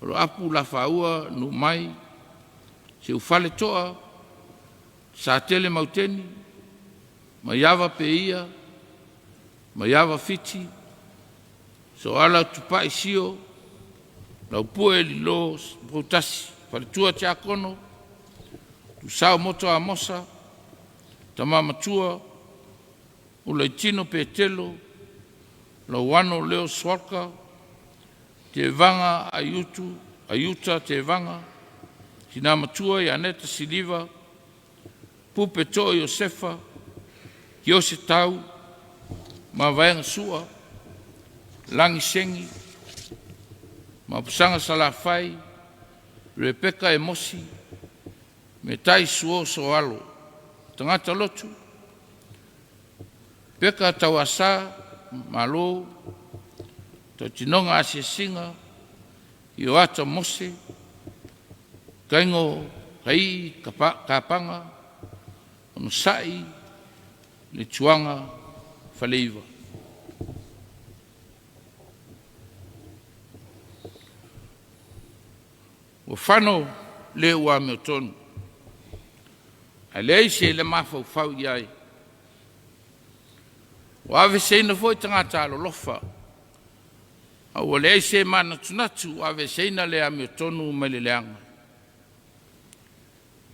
Olo Apu Lafaua Numai, Seufale Toa, Satele Mauteni, Maiava Peia, Maiava Fiti, Soala Tupai Sio, Laupue Lilo Poutasi, Faletua Tiakono, Tusao Moto Amosa, Tama Matua, Ulaitino Petelo, Lauano Leo Swalka, Tevaga Aiutu, Aiuta Tevaga, Tina Matua Ianeta Siliva, Pupe To'o Iosefa, Kiose Tau, Mavaega Sua, Lagi Segi, Mapusaga Salafai, Rebeka Emosi, Metai Suo Soalo, Tagata Lotu, Peka Tauasā Malo, Tautinoga Asiasiga, Ioata Mose, Kaigo Kai Kapaga, Onosa'i le Tuaga Faleiva. Ua fano le ua amiotonu, ae leai se le mafaufau i ai. Ua aveseina foi tagata alolofa, a ua leai se manatunatu ua aveseina le amiotonu mai le leaga.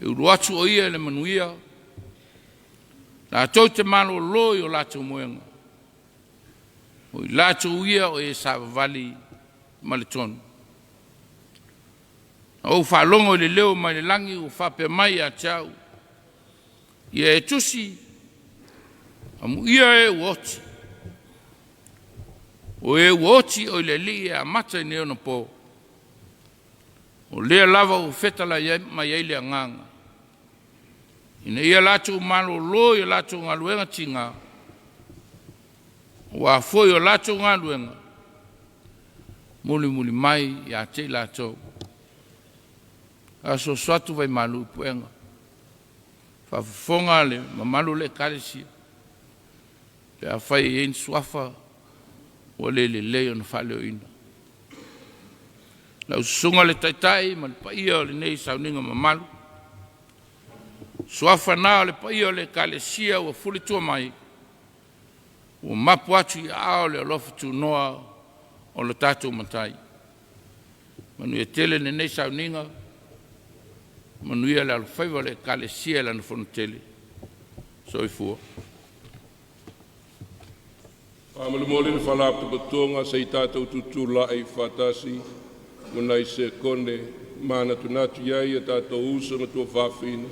E ulu atu o ia i le manuia, latou te malōlō i o latou moega, o i latou ia o e savavali ma le tonu. Na ou faalogo i le leo mai le lagi ua faapea mai ia te au, ia e tusi, amuia e ua oti. O e ua oti o i le Alii e amata i nei ona po. O lea lava ua fetala mai ai le agaga, ina ia latou malōlō i o latou galuega tiga, aua foi o latou galuega mulimuli mai ia te i latou. Asuasu atu vai malu i puega, faafofoga le mamalu o le Ekalesia, pe afai e i ai ni suafa ua le lelei ona faaleoina. Lau susuga i le Taitai ma le paia o lenei sauniga mamalu, suafa na o le paia o le Ekalesia ua fulitua mai, ua mapu atu i aao le alofa tunoa o le tatou Matai. Manuia tele lenei sauniga, manuia le alofaiva o le Ekalesia i lana fonotele. Soifua. Faamolemole le Faalapotopotoga se i tatou tutulai faatasi mo nai sekone manatunatu i ai a tatou uso ma tuafafine.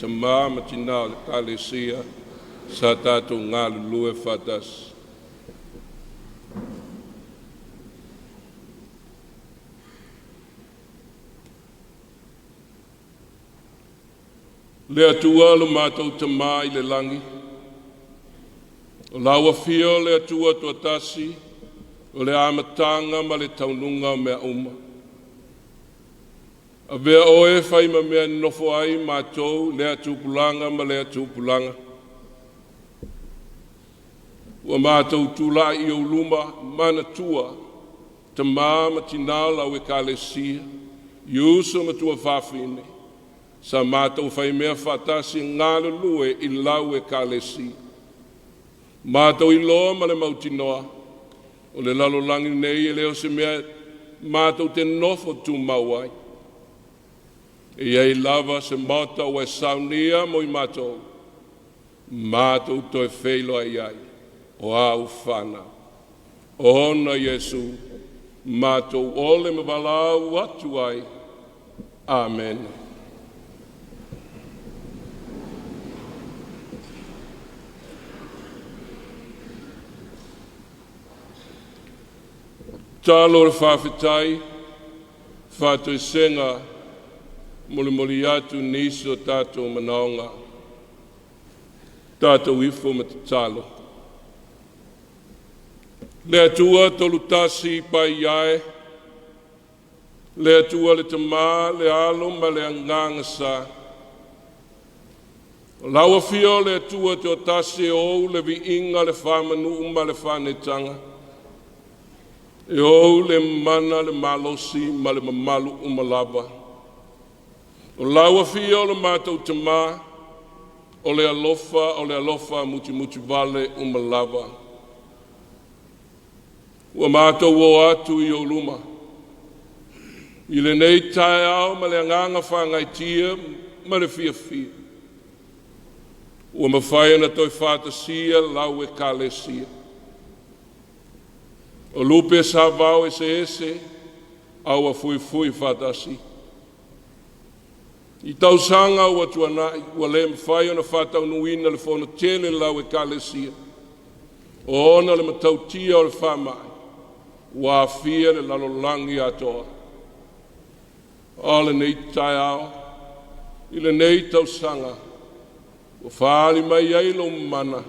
tamā ma tinā o le Ekalesia sa tatou galulue faatasi. Le Atua lo matou Tamā i le lagi, o lau afio le Atua Toatasi, o le amataga ma le taunuuga o mea uma. Avea oe e fai ma mea e nonofo ai matou, lea tupulaga ma lea tupulaga. Ua matou tulai i ou luma manatua tamā ma tinā o lau Ekalesia, i uso ma tuafafine, sa matou faimea faatasi e galulue i lau Ekalesia. Matou iloa ma le mautinoa, o le lalolagi nei e le o se mea matou te nofo tumau ai. E i ai lava se maota ua e saunia mo i matou, matou toe feiloai ai, o au fanau. Ona Iesu, matou ole ma valaau atu ai. Amene. Tatalo o le faafetai, faatoesega, molimoli atu nisi o tatou manaoga. Tatou ifo ma tatalo. Le Atua tolutasi paia e, le Atua le Tamā, le Alo ma le Agaga Sa. O lau afio le Atua Toatasi e ou le viiga, le faamanu'u ma le faanetaga, e ou le mana, le malosi ma le mamalu uma lava. O lau afio lo matou Tamā, o le alofa, o le alofa mutimutivale uma lava. Ua matou o atu i ou luma i lenei taeao ma le agaga faagaeetia ma le fiafia, ua mafai ona toe faatasia lau Ekalesia. O lupe sa vao eseese a ua fuifui faatasi. I tausaga ua tuanai, ua le mafai ona faataunuuina le fono tele a lau Ekalesia, ona o le matautia o le faamai ua aafia le lalolagi atoa. A o lenei taeao i lenei tausaga ua faaali mai ai lou mana,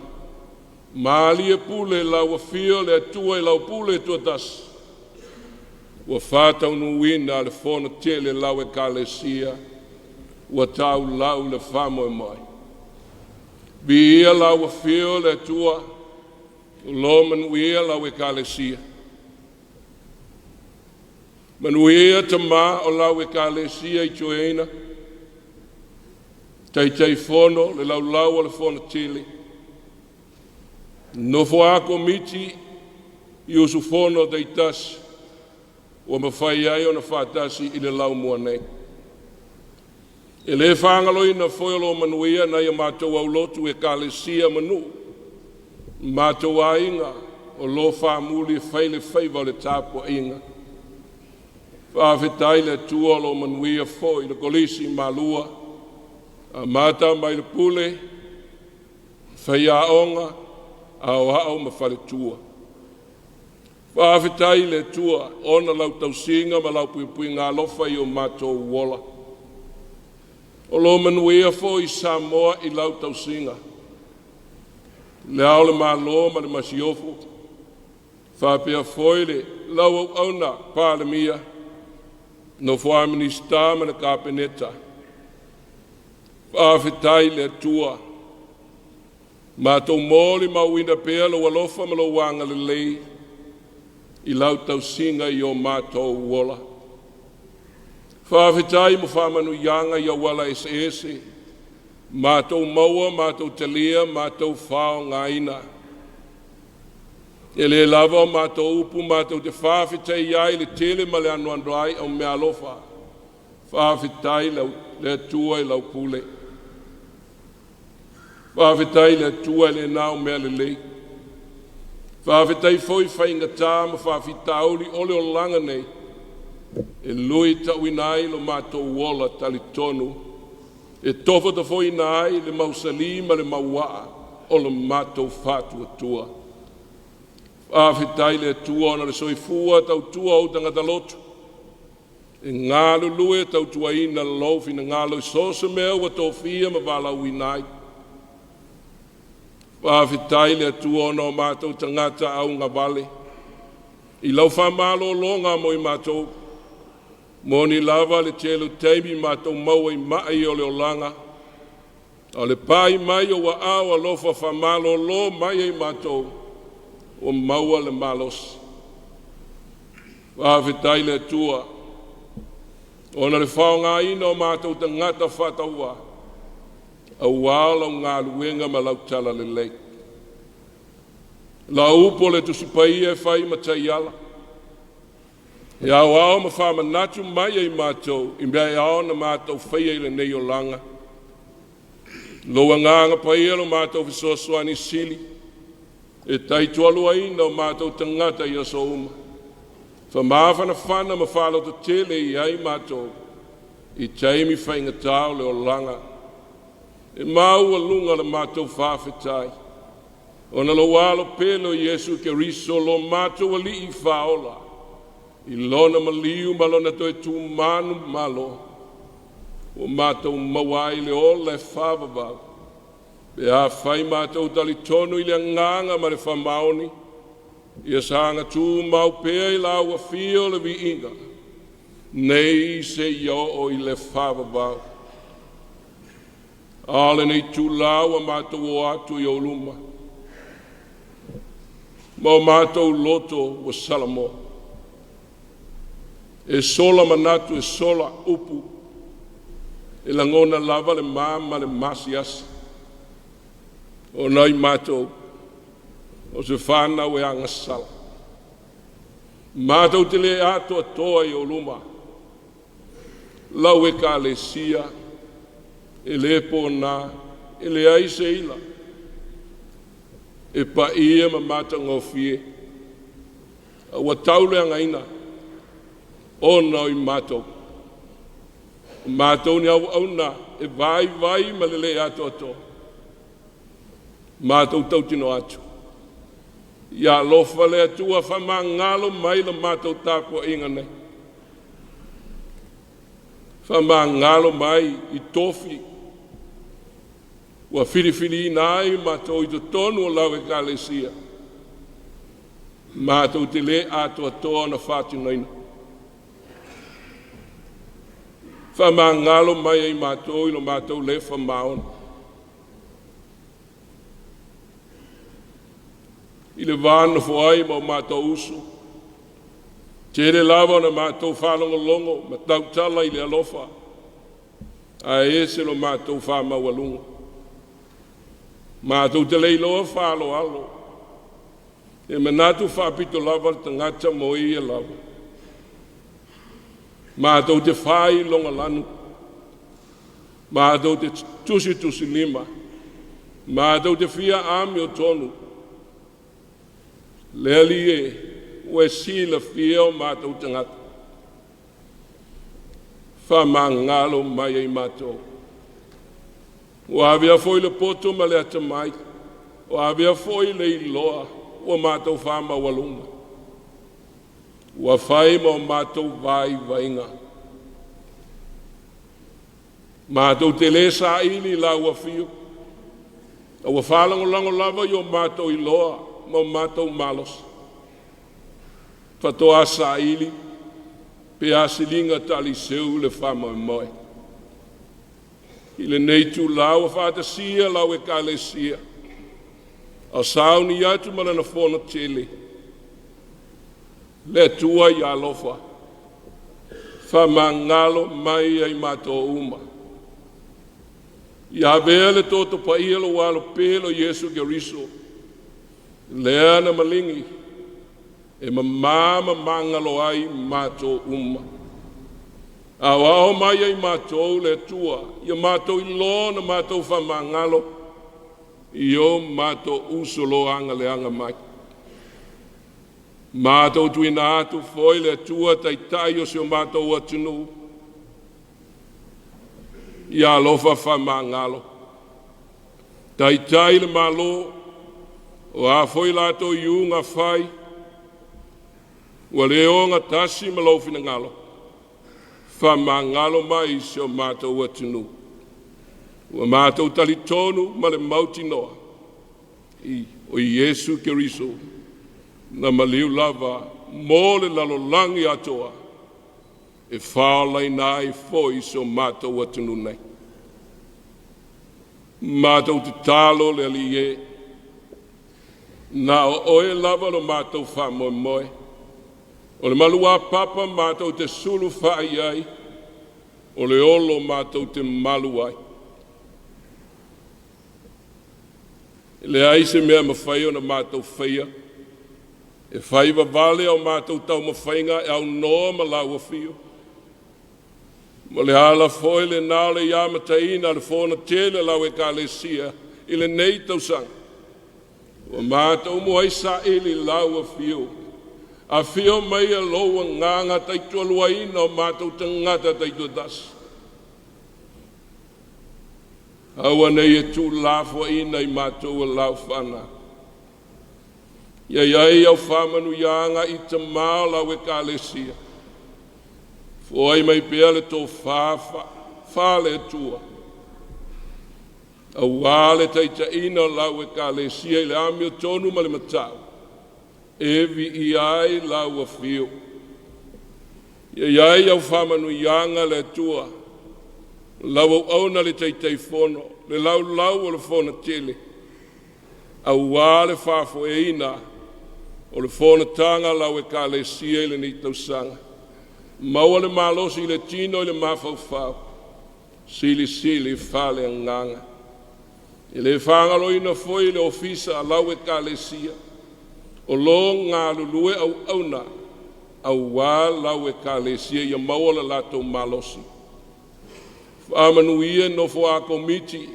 malie pule lau afio le Atua i lau pule tuatasi, ua faataunuuina le fono tele lau Ekalesia, ua taulau le faamoemoe. Viia lau afio le Atua, o lo manuia lau Ekalesia. Manuia tamā o lau Ekalesia i Toeaina, Taitaifono le laulau o le fono tele, nofo a komiti i usufono taitasi ua mafai ai ona faatasi i le laumua nei. E le faagaloina foi o lo o manuia nai a matou aulotu Ekalesia ma nuu, matou aiga o lo o faamuli e fai le faiva o le tapuaiga. Faafetai le Atua o lo o manuia foi le Kolisi i Malua, amata mai le pule, faiaoga, aoao ma faletua. Faafetai i le Atua ona lau tausiga ma lau puipuiga alofa i o matou ola. O lo o manuia foi Samoa i lau tausiga, le Ao o le Malo ma le Masiofo, faapea foi le lau auauna Palemia, nofo a Minisita ma le Kapeneta. Faafetai i le Atua, matou molimauina pea lou alofa ma lou agalelei i lau tausiga i o matou ola. Faafetai mo faamanuiaga i auala eseese, matou maua, matou talia, matou faaaogaina. E le lava o matou upu matou te faafetai ai le tele ma le anoanoai o meaalofa. Faafetai le Atua i lau pule. Faafetai i le Atua e le na o mea lelei. Faafetai foi i faigata ma faafitauli o le olaga nei, e luitauina ai lo matou ola talitonu. E tofotofoina ai le mausali ma le mauaa o le matou faatuatua. Faafetai i le Atua ona o le soifua tautua o ou tagata lotu e galulue tautuaina lou finagalo i so o se mea ua tofia ma valaauina ai. Faafetai i le Atua ona o matou tagata augavale i lau faamalologa mo i matou. Moni lava le tele o taimi matou maua i mai o le olaga, a o le pai mai o ou aao alofa faamalolo mai ai matou, ua maua le malosi. Faafetai i le Atua ona o le faaaogaina o matou tagata faatauvaa aua lau galuega ma lau talalelei. Lau upu o le Tusi Paia e fai ma taiala, e aoao ma faamanatu mai e i matou i mea e ao ona matou faia i lenei olaga. Lou Agaga Paia lo matou fesoasoani sili e taitoaluaina o matou tagata i aso uma, faamafanafana ma faalototele i ai matou i taimi faigata o le olaga. E maualuga le matou faafetai ona lou Alo pele o Iesu Keriso lo matou Alii Faaola, i Lona maliu ma Lona toe manumalo, ua matou maua ai le ola e faavavau, pe afai matou talitonu i le agaga ma le faamaoni, ia saga tumau pea i lau afio le viiga, nei seia oo i le faavavau. A o lenei itula ua matou o atu i ou luma, ma o matou loto ua salamo, e sola manatu, e sola upu, e lagona lava le ma ma le maasiasi, ona o matou o se fanau e agasala. Matou te le atoatoa i ou luma, lau Ekalesia e le pona, e leai se ila, e paia ma matagofie, a ua tauleagaina ona o i matou. O matou ni auauna e vaivai ma le le atoatoa, matou tautino atu, ia alofa le Atua faamagalo mai la matou tapuaiga nei, faamagalo mai i tofi ua filifiliina ai matou i totonu o lau Ekalesia, matou te le atoatoa ona faatinoina. Faamagalo mai ai matou i lo matou le faamaoni. I le va nonofo ai ma o matou uso, tele lava ona matou faalogologo ma tautala i le alofa, ae ese lo matou faamaualuga. Matou te le iloa faaaloalo, e manatu faapito lava le tagata mo ia lava. Matou te faailogalanu, matou te tusitusilima, matou te fia amiotonu. Le Alii e, ua e silafia o matou tagata, faamagalo mai ai matou. Ua avea foi le poto ma le atamai, ua avea foi le iloa ua matou faamaualuga, ua fai ma o matou vaivaiga. Matou te le saili lau afio, a ua faalagolago lava i o matou iloa ma o matou malosi. Faatoa saili pe a siliga taliseu le faamoemoe. I lenei itula ua faatasia lau Ekalesia, a sauni atu ma lana fono tele, le Atua ia alofa, faamagalo mai ai matou uma. Ia avea le toto paia lou alo pele o Iesu Keriso, lea na maligi e mamā ma magalo ai matou uma. Aoao mai ai matou le Atua, ia matou iloa na matou faamagalo i o matou uso lo agaleaga mai. Matou tuuina atu foi le Atua taitai o si o matou atunuu. Ia alofa faamagalo. Taitai le Malo, o a foi latou iuga fai, ua le ogatasi ma lou finagalo, faamagalo mai si o matou atunuu. Ua matou talitonu ma le mautinoa, o Iesu Keriso na maliu lava mo le lalolagi atoa, e faolaina ai foi si o matou atunuu nei. Matou tatalo le Alii e, na o oe lava lo matou faamoemoe, o le maluapapa matou te sulufai i ai, o le olo matou te malu ai. E leai se mea mafai ona matou faia, e fai vavale o matou taumafaiga e aunoa ma lau afio. Ma le ala foi lena o le amataina o le fono tele a lau ekalesia i lenei tausaga. Ua matou muai saili i lau afio, afio maia lou agaga taitualuaina o matou tagata taitoatasi. Aua nei e tuulafoaiina i matou o lau fanau. Ia i ai au faamanuiaga i tama o lau ekalesia. Foai mai pea le tofa faale-Atua, aua le taitaiina o lau ekalesia i le amiotonu ma le matau, e viia ai lau afio. Ia i ai au faamanuiaga le Atua, lau auauna le Taitaifono, le laulau o le fono tele, aua le faafoeina o le fonotaga a lau ekalesia i lenei tausaga. Maua le malosi i le tino i le mafaufau, silisili faaleagaga. E le faagaloina foi le ofisa a lau ekalesia o lo galulue auauna aua lau ekalesia, ia maua le latou malosi. Faamanuia nofo a komiti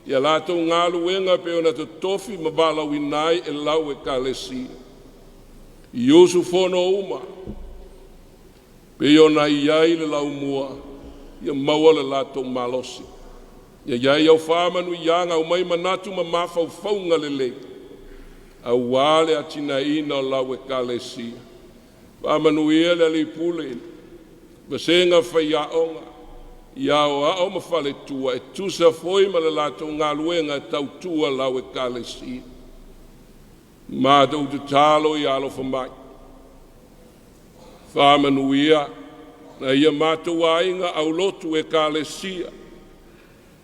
ia latou galuega pe ona totofi ma valaauina ai e lau ekalesia. I usufono uma pei ona i ai le laumua, ia maua le latou malosi. Ia i ai au faamanuiaga, aumai manatu ma mafaufauga lelei, aua le atinaeina o lau ekalesia. Faamanuia le alii pule, vasega faiaoga, ia aoao ma faletua e tusa foi ma le latou galuega e tautua lau ekalesia. Matou tatalo ia alofa mai, faamanuia na ia matou aiga aulotu ekalesia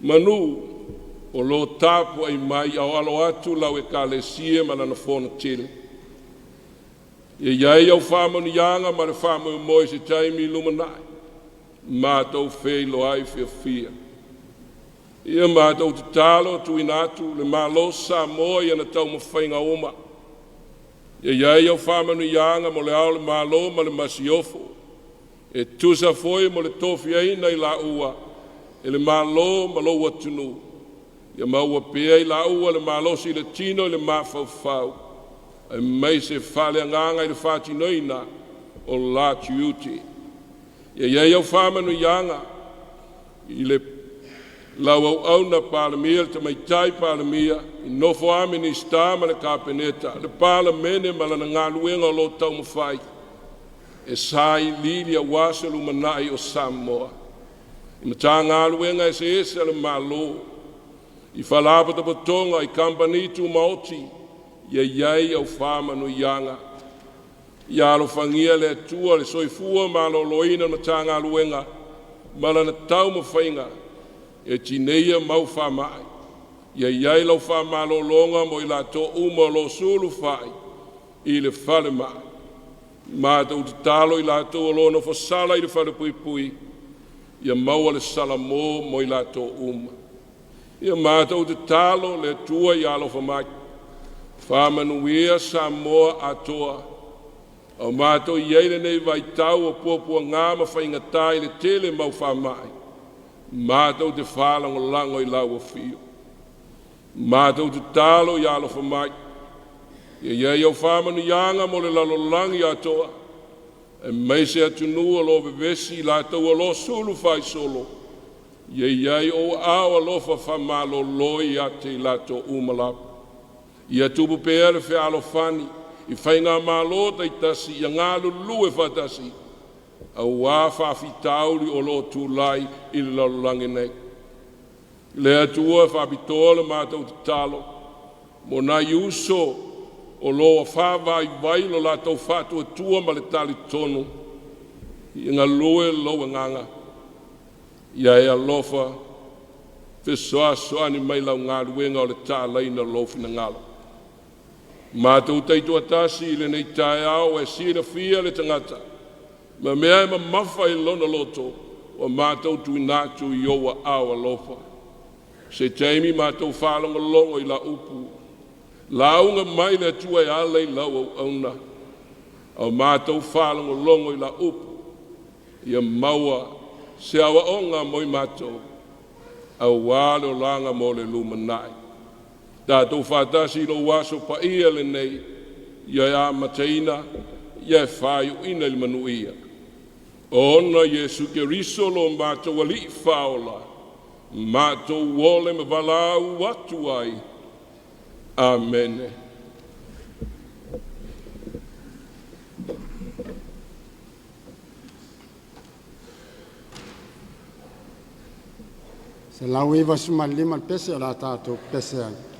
manu o lo tapuai mai ao alo atu lau ekalesia ma lana fono tele. Ia i ai au faamanuiaga ma le faamoemoe i se taimi lumanai, matou feiloai fiafia. Ia matou tatalo tuuina atu le Malo Samoa i ana taumafaiga uma. Ia i ai au faamanuiaga mo le ao o le Malo ma le Masiofo, e tusa foi mo le tofiaina i laua e le Malo ma lou atunuu. Ia maua pea i laua le malosi i le tino i le mafaufau, aemaise faaleagaga i le faatinoina o la tiute. Ia i ai au faamanuiaga i le lau auauna Palemia, le Tamaitai Palemia, i nofo a Minisita ma le Kapeneta, le Palemene ma lana galuega o lo o taumafai e sailiili aua se lumanai o Samoa. I Matagaluega eseese a le Malo, i Faalapotopotoga, i Kamupani Tumaoti, ia i ai au faamanuiaga. Ia alofagia e le Atua le soifua maloloina o le Matagaluega ma lana taumafaiga e tineia mau faamai. Ia i ai lau faamalologa mo i latou uma o lo o sulufai i le falemai. Matou tatalo i latou o lo o nofosala i le falepuipui, ia maua le salamo mo i latou uma. Ia matou tatalo le Atua ia alofa mai, faamanuia Samoa atoa. A o matou i ai lenei vaitau o puapuaga ma faigata i le tele mau faamai, matou te faalagolago i lau afio. Matou tatalo ia alofa mai, ia i ai au faamanuiaga mo le lalolagi atoa, aemaise atunuu o lo o vevesi i latou o lo o sulu faisolo. Ia i ai ou aao alofa faamalōlō ia te i latou uma lava. Ia tupu pea le fealofani i faigamalo taitasi ia galulue faatasi, auā faafitauli o lo o tulai i le lalolagi nei. Le Atua e faapitoa le matou tatalo mo nai uso o lo o faavaivai lo latou faatuatua ma le talitonu, ia galue lou agaga, ia e alofa fesoasoani mai i lau galuega o le taalaina o lou finagalo. Matou taitoatasi i lenei taeao, ua e silafia le tagata ma mea e mamafa i lona loto, ua matou tuuina atu i ou aao alofa. Se taimi matou faalogologo i la upu, lauga mai le Atua e ala i lau auauna, a o matou faalogologo i la upu, ia maua se aoaoga mo i matou, aua le olaga mo le lumanai. Tatou faatasi i lou aso paia lenei, ia e amataina, ia e faaiuina i le manuia. Ona o Iesu Keriso lo matou Alii Faaola, matou ola ma valaau atu ai. Amene. 195 le pese o le a tatou pese ai.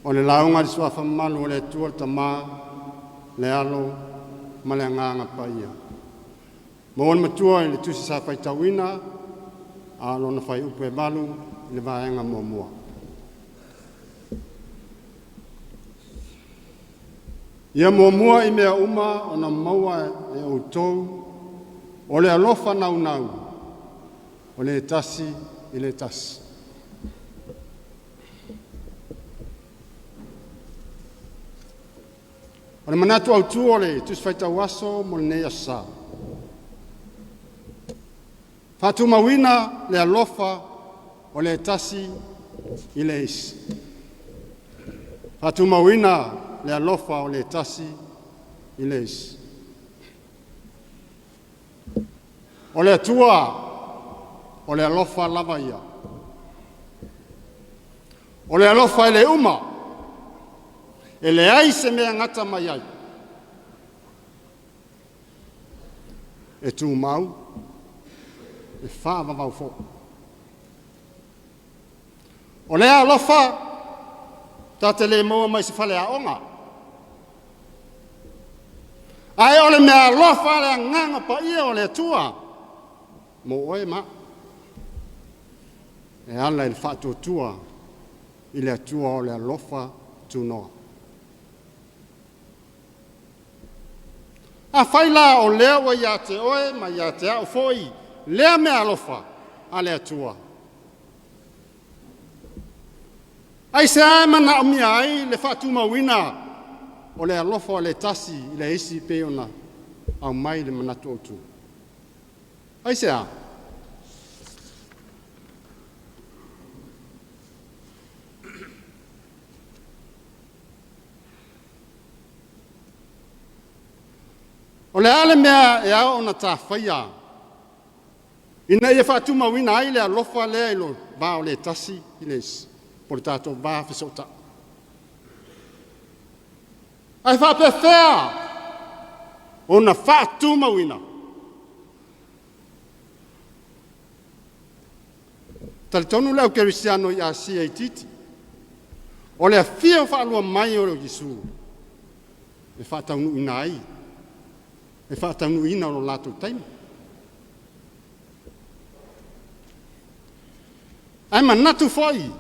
O le lauga i le suafa mamalu o le Atua le Tamā, le Alo ma le Agaga Paia. Maua le Matua i le tusi sa faitauina a o lona fuaiupu e 8 i le vaega muamua. Ia muamua i mea uma ona maua e outou o le alofa naunau o le tasi i le tasi. O le manatu autu o le Tusi Faitau Aso mo lenei aso sa. Faatumauina le alofa o le tasi i le isi. Faatumauina le alofa o le tasi i le isi. O le Atua o le alofa lava ia. O le alofa e le uma, e leai se mea gata mai ai. E tumau, e faavavau foi. O lea alofa ta te le maua mai se faleaoga, ae o le meaalofa a le Agaga Paia o le Atua mo oe ma a'u, e ala i le faatuatua i le Atua o le alofa tunoa. Afai la o lea ua ia te oe ma ia te a'u foi lea meaalofa a le Atua, aisea e manaomia ai le faatumauina o le alofa o le tasi i le isi pei ona aumai le manatu autu? Aisea? O le a le mea e ao ona ta faia ina ia faatumauina ai le alofa lea i le va o le tasi i le isi, po o le tatou va fesootai? Ae faapefea ona faatumauina? E talitonu le au kerisiano i Asia Itiiti, o le afio faalua mai o Iesu e faataunuuina ai, e faataunuuina lo latou taimi. Ae manatu foi,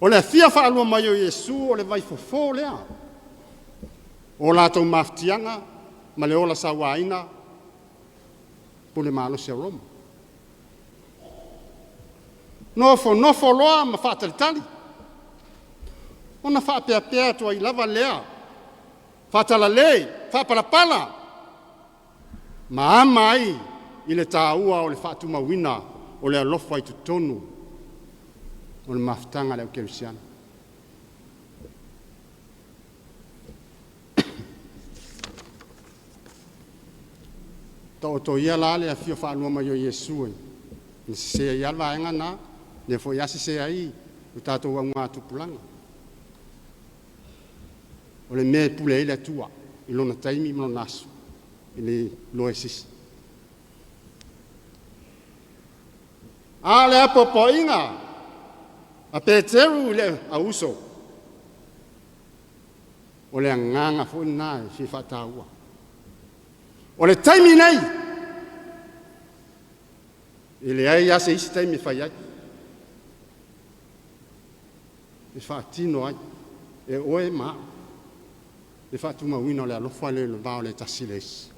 o le afio faalua mai o Iesu o le vaifofo lea o latou mafatiaga ma le ola sauaina pule malosi a Roma. Nofonofo loa ma faatalitali, ona faapeapea atu ai lava lea, faatalale, faapalapala, ma ama ai i le taua o le faatumauina o le alofa i totonu o le mafutaga a le au kerisiano. Taoto ia la le afio faalua mai o Iesu e sese ai lava le vaega lena, lea foi lava sese ai le tatou augatupulaga. O le mea e pule ai le Atua i lona taimi ma lona aso, e le iloa e se isi. A o le apoapoaiga a Peteru i le au uso, o le agaga foi lena e fia faataua. O le taimi nei, e leai lava se isi taimi e fai ai, e faatino ai e oe ma a'u le faatumauina o le alofa lea i le va o le tasi i le isi.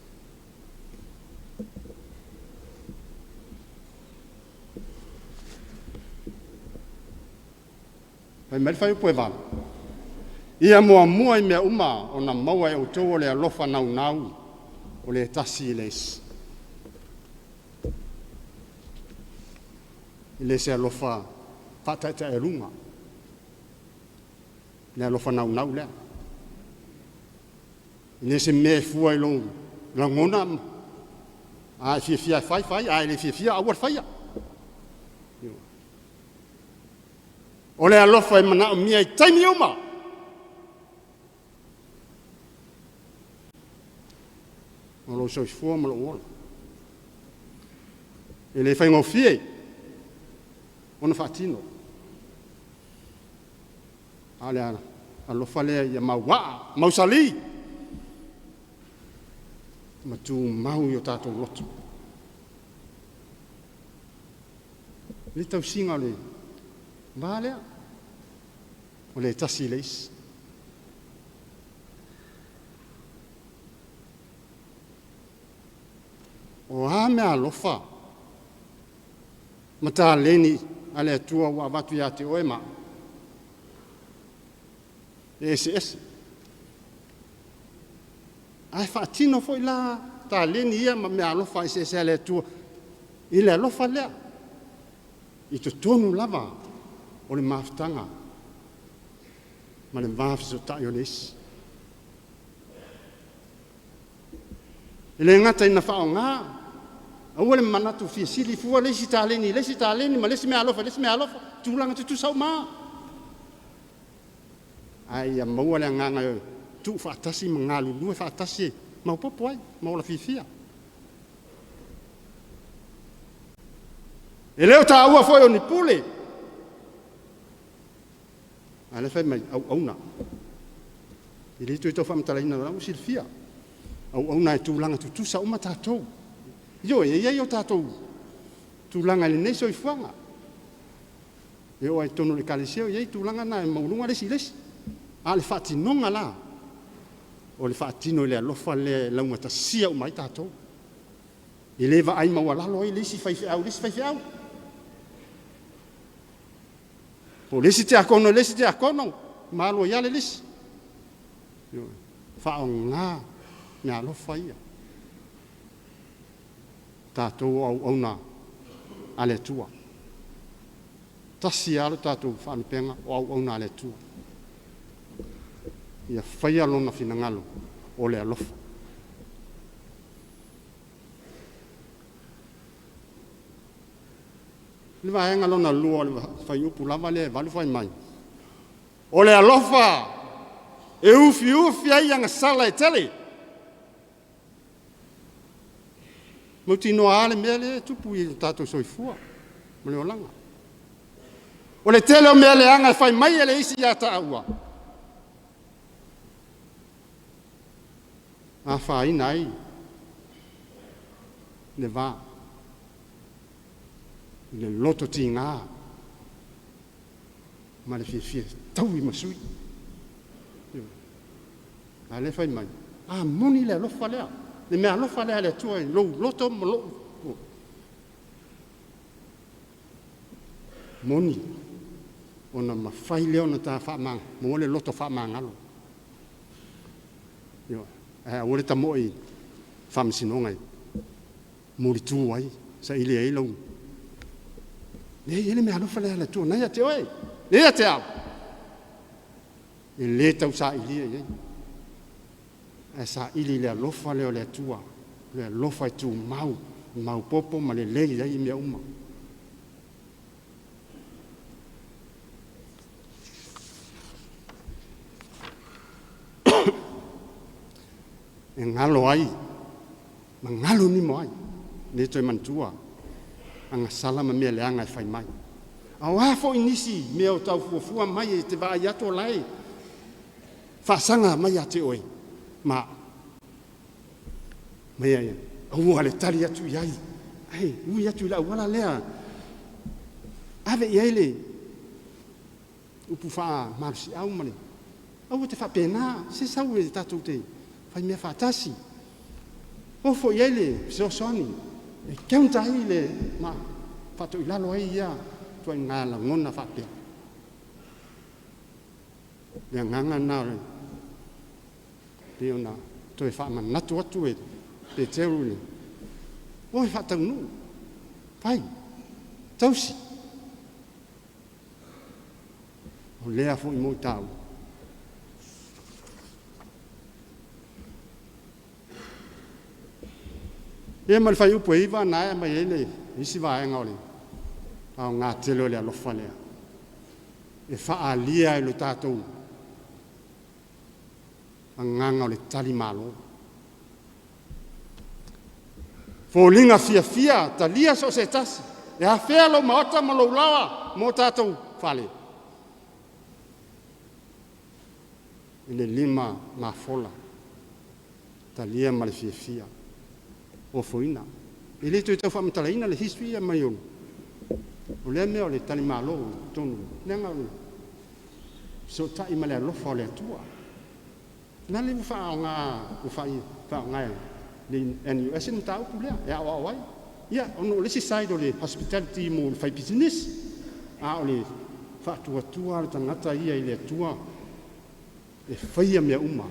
Fai mai le fuaiupu e 8, ia muamua i mea uma ona maua e outou o le alofa naunau o le tasi i le isi. E le se alofa faataetaealuga, le alofa naunau lea. E le se mea e fua i lou lagona, a e fiafia e fai, fai, a e le fiafia, aua le faia. O le alofa e manaomia i taimi uma. O lou soifua ma lou ola. E le faigofie ona faatino. A o le alofa lea ia mauaa, mausali, ma tumau i o tatou loto. Le tausiga o le va lea, o le tasi i le isi. O a meaalofa ma taleni a le Atua ua avatu ia te oe ma a'u? E eseese. Ae faatino foi la taleni ia ma meaalofa eseese a le Atua i le alofa lea, i totonu lava o le mafutaga ma le va fesootai o le isi. E le gata ina faaaoga, aua le manatu fia sili fua le isi taleni i le isi taleni ma le isi meaalofa i le isi meaalofa, tulaga tutusa uma lava. Ae ia maua le agaga e tuufaatasi ma galulue faatasi e maopoopo ai ma ola fiafia. E le o taua foi o ni pule, a o lea e fai mai, auauna. E le toe tau faamatalaina o la ua silafia. Auauna e tulaga tutusa uma tatou. Ioe, e i ai o tatou tulaga i lenei soifuaga. E oo lava i totonu o le Ekalesia e i ai tulaga na e maualuga le isi i le isi. A o le faatinoga la, o le faatino i le alofa lea e laugatasia uma ai tatou. E le vaai maualalo ai le isi faifeau i le isi faifeau, po o le isi tiakono i le isi tiakono, ma alu ai lava le lisi. Ioe. Faaaoga meaalofa ia, tatou o auauna a le Atua. Tasi lava lo tatou faalupega o auauna a le Atua. Ia faia Lona finagalo o le alofa. O le vaega lona lua o le fuaiupu lava lea e 8 fai mai, o le alofa e ufiufi ai agasala e tele. Mautinoa lava le mea lea e tupu i lo tatou soifua ma le olaga. O le tele o mea leaga e fai mai e le isi ia taua, afaina ai le va i le loto tiga ma le fiafia e taui ma sui. A o lea e fai mai, a moni le alofa lea, le meaalofa lea a le Atua i lou loto ma lou moni, ona mafai lea ona ta maua le loto faamagalo. Ioe. Ae aua le tamoe i faamasinoga e mulitu ai, saili ai lau... E i ai le meaalofa lea a le Atua o lena e ia te oe, lea e ia te au, e le tau sailia i ai, ae saili i le alofa lea o le Atua, le alofa e tumau, maopoopo ma lelei ai mea uma. E galo ai ma galo nimo ai, le toe manatua agasala ma mea leaga e fai mai. A o a foi nisi mea o tau fuafua mai e te vaai atu o la e faasaga mai ia te oe, ma mai ai, aua le tali atu i ai, ae ui atu i le auala lea, ave i ai le upu faamalosiau ma le aua te faapena, se sau e tatou te fai mea faatasi. Ofo i ai le fesoasoani e counter ai le ma faatoilalo ai ia ituaiga lagona faapea. Le agaga lena o le pei ona toe faamanatu atu e Peteru i le o e faataunuu, fai, tausi. O lea foi mo i tāua. Ia ma le fuaiupu e 9 na e aumai ai le isi vaega o le aoga tele o le alofa lea e faaalia i lo tatou agaga o le talimalo. Foliga fiafia, talia so o se tasi, e afea lou maota ma lou laoa mo tatou fale. I le lima mafola, talia ma le fiafia, ofoina. E le toe tau faamatalaina le history ia mai o lea mea o le talimalo i totonu, leaga o le fesootai ma le alofa o le Atua. Na le ua faaaoga, ua faaaoga e le NUS le mataupu lea e aoao ai. Ia, ona o le isi side o le hospitality mo le fai pisinisi, a o le faatuatua le tagata ia i le Atua e faia mea uma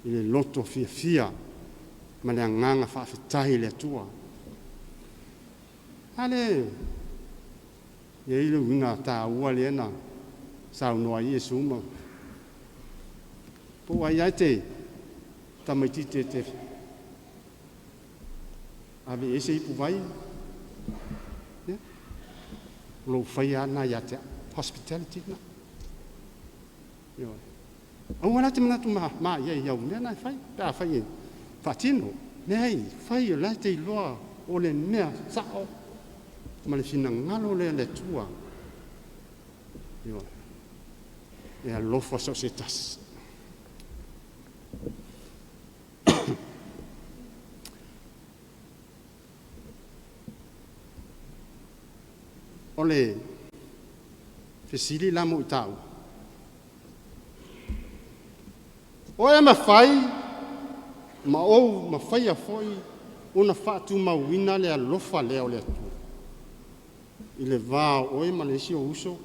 i le loto fiafia ma le agaga faafetai i le Atua. A lea e i ai le uiga taua lea na saunoa ai Iesu ma po o ai lava e te tamaitiiti e te ave i ai se ipuvai, ia, o lou faia lava lena ia te au. Hospitality lena. Ioe. Aua la te manatu ma i ai i au mea na e fai, pe a fai e faatino. Leai, fai o la e te iloa o le mea sao ma le finagalo lea o le Atua. Ioe. E alofa so o se tasi. O le fesili la mo i tāua. O e mafai ma ou mafaia foi ona faatumauina le alofa lea o le Atua i le va o oe ma le isi ou uso,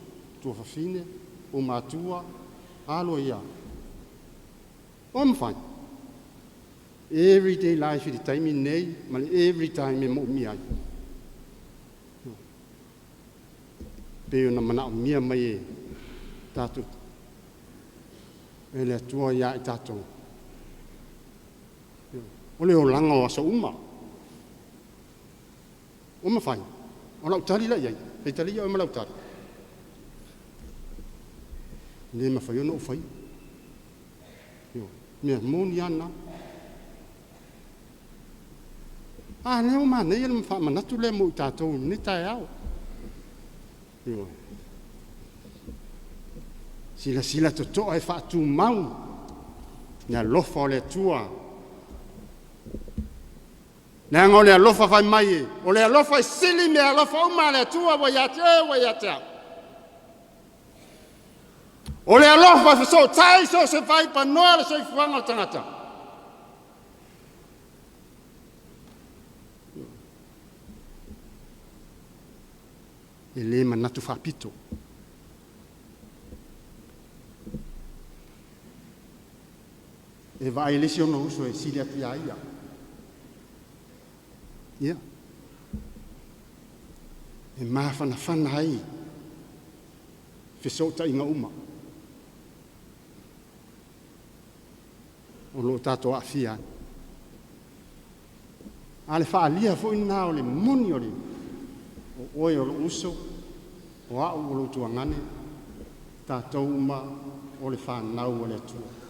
tuafafine, o matua, alo ia. O mafai. Everyday life i le taimi nei ma le every time e moomia ai. Pe ona manaomia mai e tatou e le Atua ia i tatou. O le olaga o aso uma. O mafai. O lau tali la i ai. Faitalia ia oe ma lau tali. Le mafai ona ou faia. Mea moni lava na. A lea ua manaia le faamanatu lea mo i tatou i lenei taeao. Ioe. Silasila totoa e faatumau le alofa o le Atua. Leaga o le alofa fai mai e, o le alofa e sili mea alofa uma a le Atua ua ia te oe ua ia te au. O le alofa e fesootai so o se vaipanoa le soifuaga o le tagata. E le manatu faapito. E vaai le isi ona uso e sili atu ia ia. Ia. E mafanafana ai fesootaiga uma o lo o tatou aafia ai. A le faalia foi lena o le moni o le o oe o lou uso, o au o lou tuagane, tatou uma o le whanau o le Atua.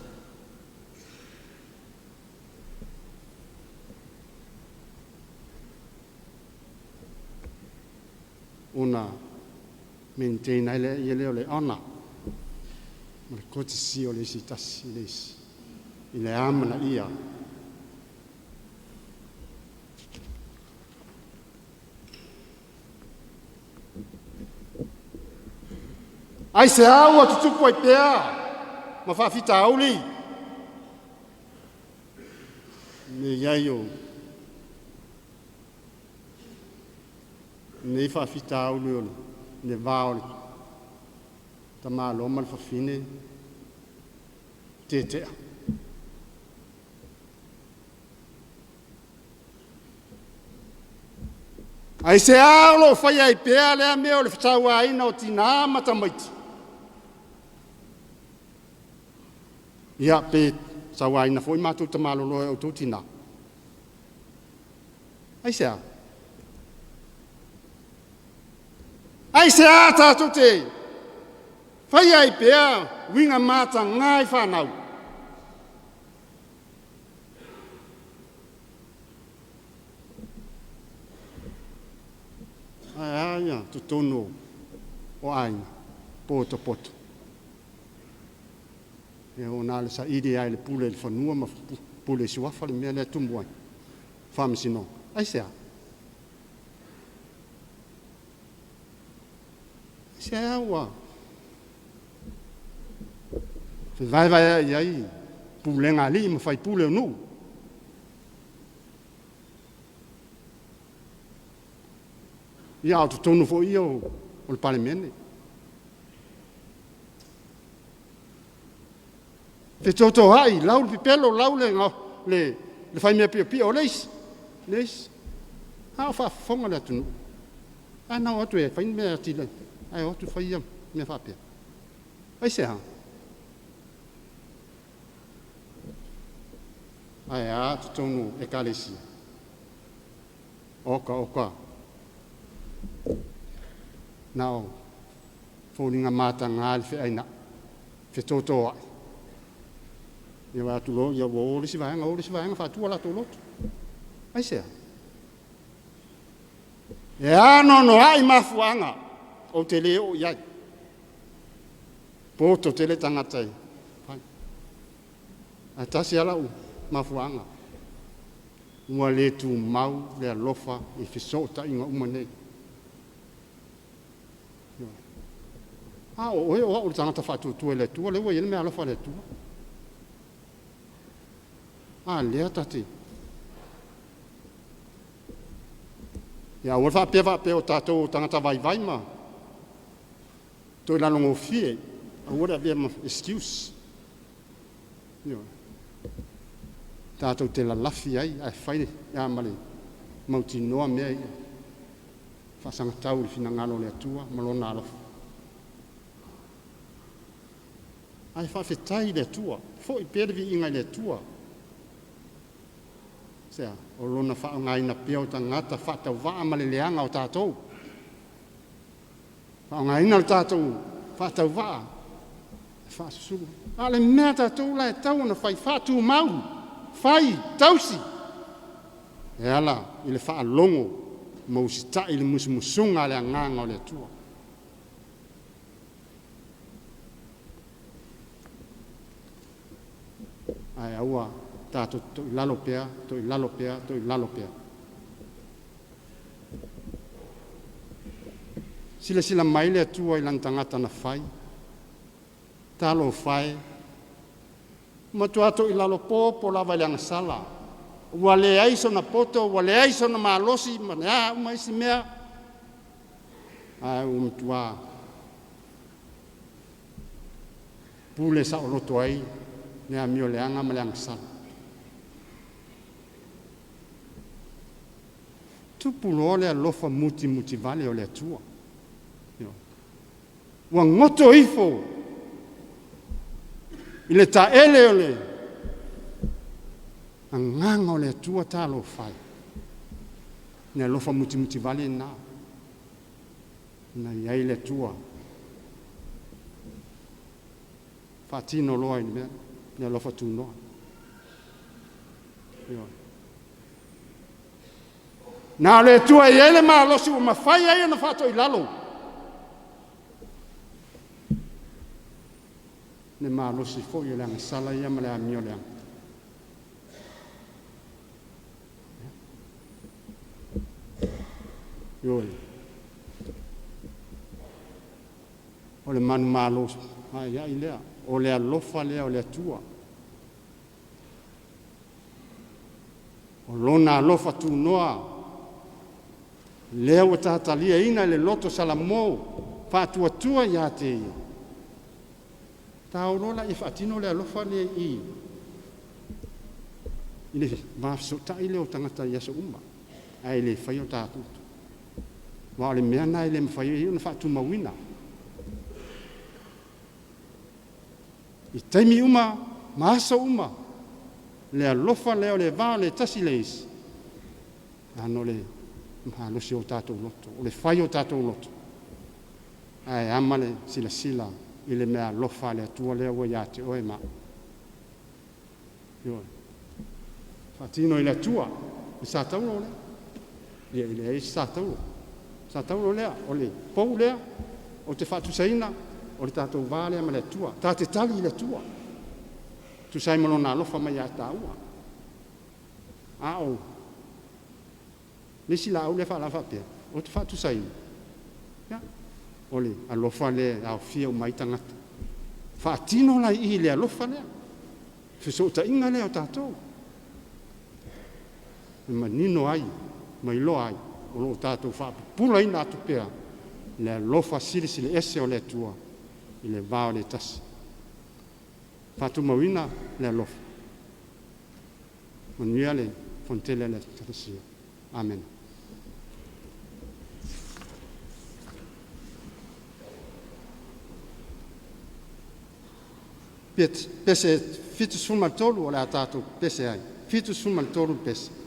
Ona maintain ai lea ia lea o le honor ma le courtesy o le isi tasi i le isi, i le amanaia. Ai se au a tutupu ai pea ma faafitauli me iai o nei faafitauli o le va o le tamāloa ma le fafine tetea. Ai se ao lo fai ai pea lea mea o le fetāuaina o tinā ma tamaiti. Ia pe sauaina foi mātou tamaloloa e outou tinā. Ai se a? Ai se a tātou te fai ai pea uiga matagā i whanau. Ai ai ia totonu o aiga, poto poto. Ia ona le saili ai le pule i le fanua ma pule i suafa le mea lea tumu ai. Faamasinoga. Aisea? Aisea ua fevaevaea'i ai pulega a alii ma faipule o nuu. Ia a o totonu foi ia o le Palemene. Fetotoai, lau le pepelo, lau le faimea piopio o le isi, le isi. A o faafofoga le atunuu. Ae na o atu e fai ni mea atili ai, ae o atu fai ia mea faapea. Aisea? Ae a totonu o ekalesia? Oka oka. Na o foliga mataga le feainai, fetotoai. Ia vaai atu loa, ia ua o le isi vaega, o le isi vaega faatua latou lotu. Aisea? E anoanoai mafuaaga ou te le oo i ai. Poto tele tagata e fai. Ae tasi lava lau mafuaaga, ua le tumau le alofa i fesootaiga uma nei. A o oe o au o le tagata faatuatua i le Atua, lea ua i ai le meaalofa a le Atua. A lea ta te... Ia aua le faapea o tatou o tagata vaivai ma toilalogofie, aua le avea ma excuse. Ioe. Tatou te lalafi ai ae fai ma le mautinoa mea ia. Faasagatau i le finagalo o le Atua ma Lona alofa. Ae faafetai i le Atua, foi pea le viiga i le Atua. Sea, o Lona faaaogaina pea o tagata faatauvaa ma le leaga o tatou. Faaaogaina le tatou faatauvaa e faasusulu. A o le mea tatou la e tau ona fai, faatumau, fai, tausi, e ala i le faalogo ma usitai i le musumusuga a le Agaga o le Atua. Ae aua tatou te toilalo pea, toilalo pea, toilalo pea. Silasila mai le Atua i lana tagata na fai, talofa e, matua toilalo popo lava i le agasala, ua leai sona poto, ua leai sona malosi, ma le a uma isi mea, ae ua matua pule saoloto ai le amio leaga ma le agasala. Tupu loa le alofa mutimutivale o le Atua. Ua goto ifo i le taele o le agaga o le Atua talofa e. Le alofa mutimutivale lena na i ai le Atua. Faatino loa i le mea, le alofa tunoa. Na o le Atua e i ai le malosi ua mafai ai ona faatoilalo le malosi foi o le agasala ia ma le amio leaga. Ioe. O le manumalo ai lea, o le alofa lea o le Atua. O lona alofa tunoa, lea ua tataliaina i le loto Salamo, faatuatua ia te ia. Ta o loa la ia faatino le alofa lea i le vafesotai lea o tagata i aso uma, ae le faia o tatou. Aua o le mea lena e le mafai ai ona faatumauina. I taimi uma ma aso uma, le alofa lea o le va o le tasi le isi, ana o le malosi o tatou loto, o le fai o tatou loto, ae ama le silasila i le mea alofa a le Atua lea ua ia te oe ma au. Faatino i le Atua, le sataulo lea. Ia i leai se sataulo. Sataulo lea, o le pou lea, o te faatusaina, o le tatou va lea ma le Atua. Ta te tali i le Atua. Tusa ai ma lona alofa mai ia taua. A o le isi laau lea e faapea, ou te faatusaina, ia, o le alofa lea e aofia uma ai tagata. Faatino la i i le alofa lea, fesootaiga lea o tatou, e manino ai ma iloa ai o lo o tatou faapupulaina atu pea le alofa silisiliese o le Atua i le va o le tasi. Faatumauina le alofa. Manuia le fonotele a le Ekalesia. Amene. Pese 73 o le a tatou pese ai. 73 pese.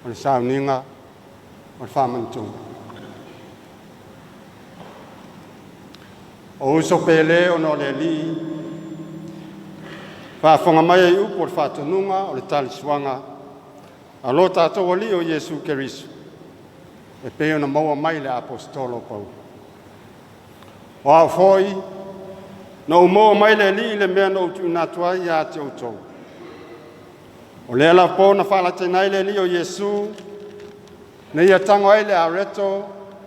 O le sauniga o le faamanatuga. O uso pele ona o le Alii, faafofoga mai ai upu o le faatonuga o le talisuaga a lo tatou Alii o Iesu Keriso, e pei ona maua mai le Aposetolo o Paulo. O au foi, na ou maua mai le Alii le mea na ou tuuina atu ai ia te outou. O lea lava po na faalatena ai le Alii o Iesu, na ia tago ai le areto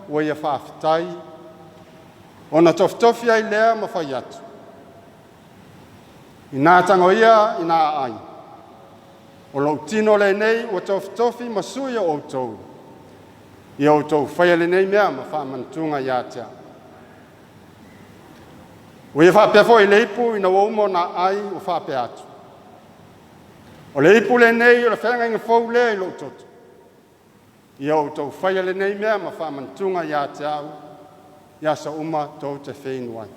ua ia faafetai, ona tofitofi ai lea ma fai atu. Ina tago ia ina aai, o lou tino lenei ua tofitofi ma sui o outou, ia outou faia lenei mea ma faamanatuga ia te au. Ua ia faapea foi le ipu ina ua uma ona ai ua faapea atu. O le ipu lenei o le feagaiga fou lea i lou toto. Ia outou faia lenei mea ma faamanatuga ia te au, i aso uma tou te feinu ai.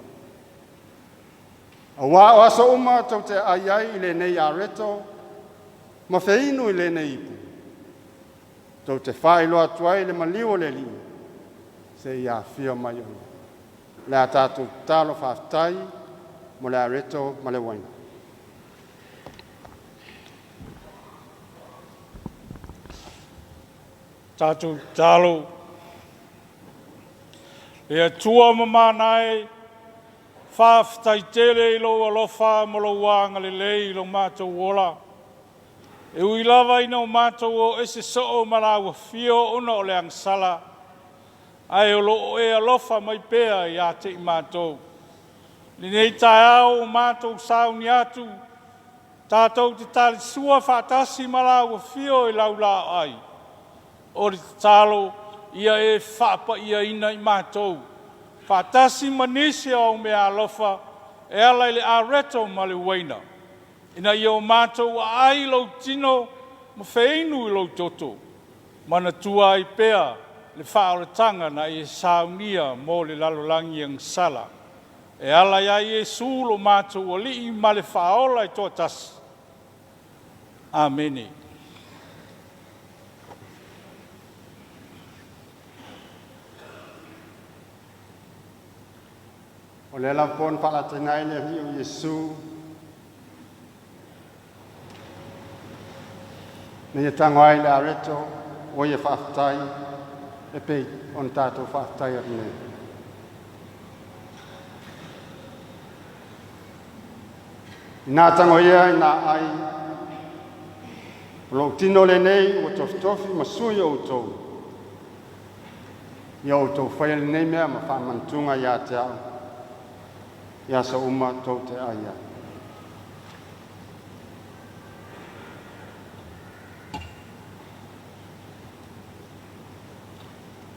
Auā o aso uma tou te ai ai i lenei areto, ma feinu i lenei ipu, tou te faailoa atu ai le maliu o le Alii, seia afio mai o ia. Le a tatou tatalo faafetai mo le areto ma le uaina. Tatou tatalo. Le Atua mamana e, faafetai tele i lou alofa ma lou agalelei i lo matou ola. E ui lava ina o matou o ese soo ma lau afio ona o le agasala, ae o lo o e alofa mai pea ia te i matou. Lenei taeao o matou sauni atu, tatou te talisua faatasi ma lau afio i lau laoai. O le tatalo ia e faapaiaina i matou, faatasi ma nisi o au meaalofa e ala i le areto ma le uaina, ina ia o matou aai i lou tino ma feinu i lou toto, manatua ai pea le faaolataga na e saunia mo le lalolagi agasala. E ala ia Iesu lo matou Alii ma le Faaola e toatasi. Amene. O lea lava po na faalatana ai le Alii o Iesu, na ia tago ai le areto, ua ia faafetai, e pei ona tatou faafetai atu nei. Ina tago ia ina ai, o lou tino lenei ua tofitofi ma sui o outou, ia outou faia lenei mea ma faamanatuga ia te au, i aso uma tou te ai ai.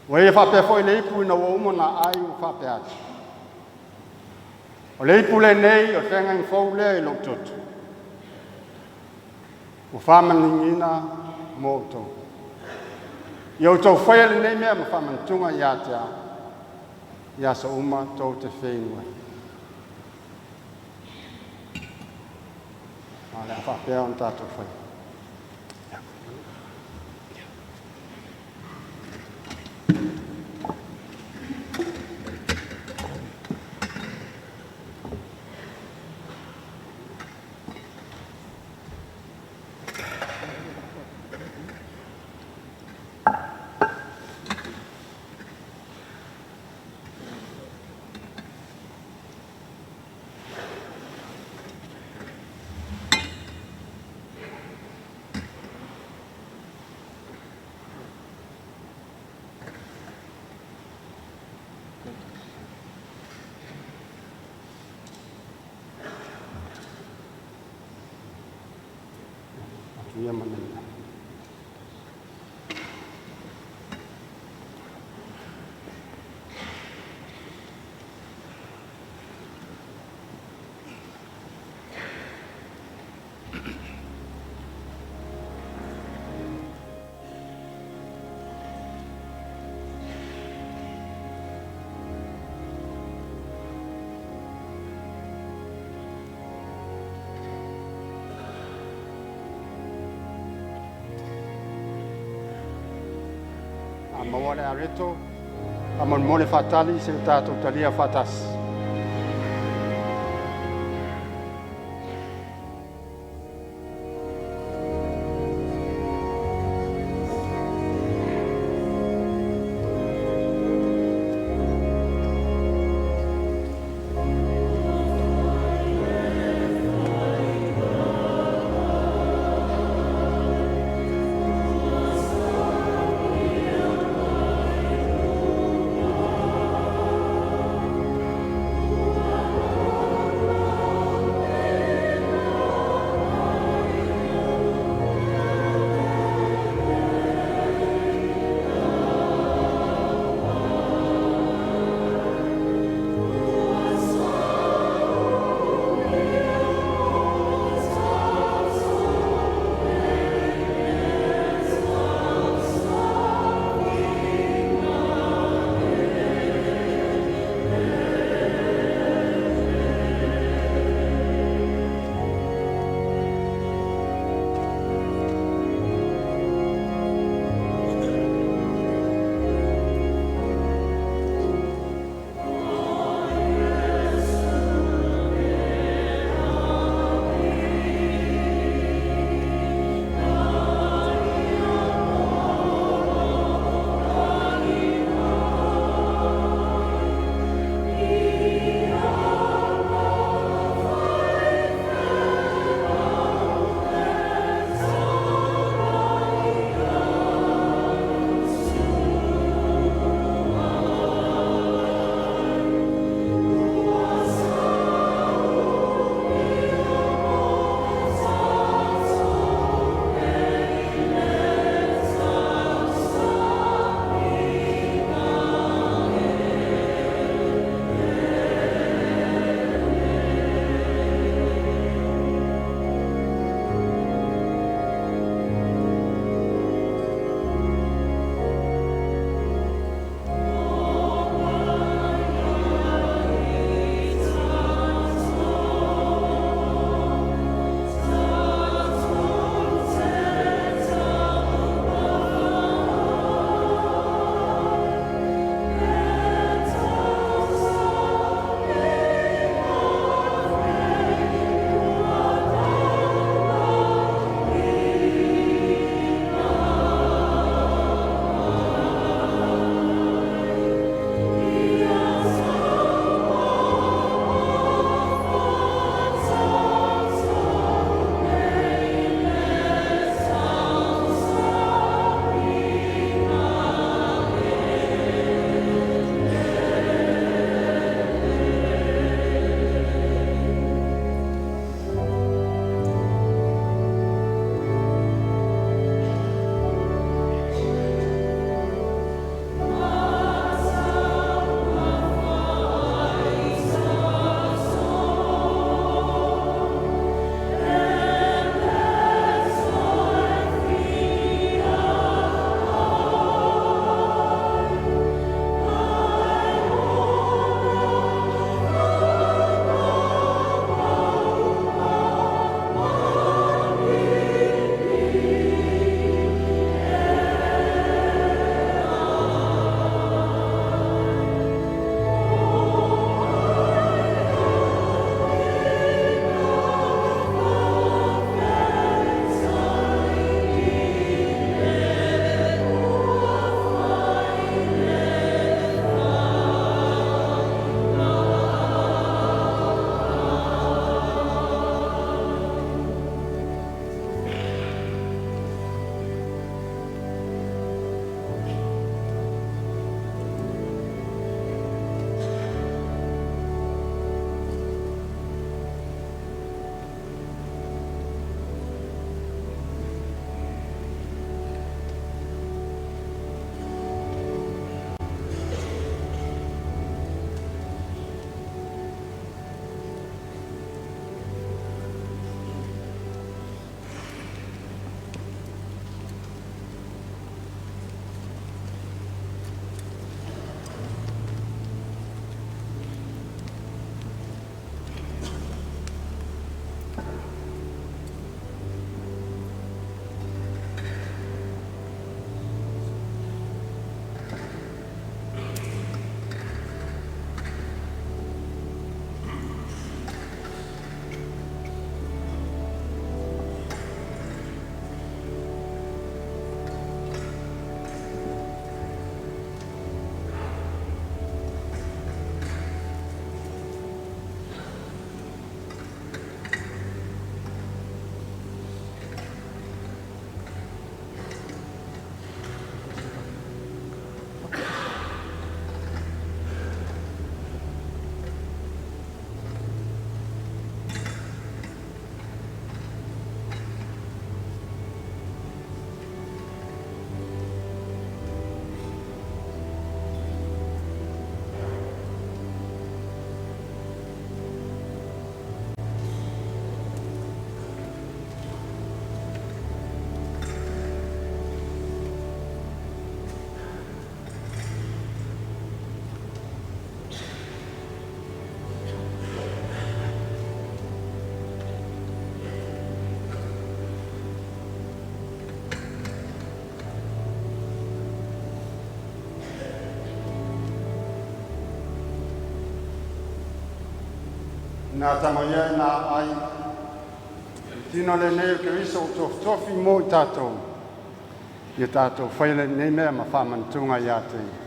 Ua ia faapea foi le ipu ina ua uma ona ai ua faapea atu. O le ipu lenei o le feagaiga fou lea i lou toto. Ua faamanuiaina mo outou. Ia outou faia lenei mea ma faamanatuga ia te au, i aso uma tou te feinu ai. Ma o le a faapea ona tatou faia. Atu ia ma nei. Maua le areto, faamolemole faatali se i tatou talia faatasi. Ina tago ia ina ai, le tino lenei o Keriso ua tofotofi mo i tatou, ia tatou faia lenei mea ma faamanatuga ia te ia.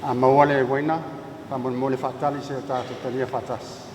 A maua le uaina, faamolemole faatali seia o tatou talia faatasi.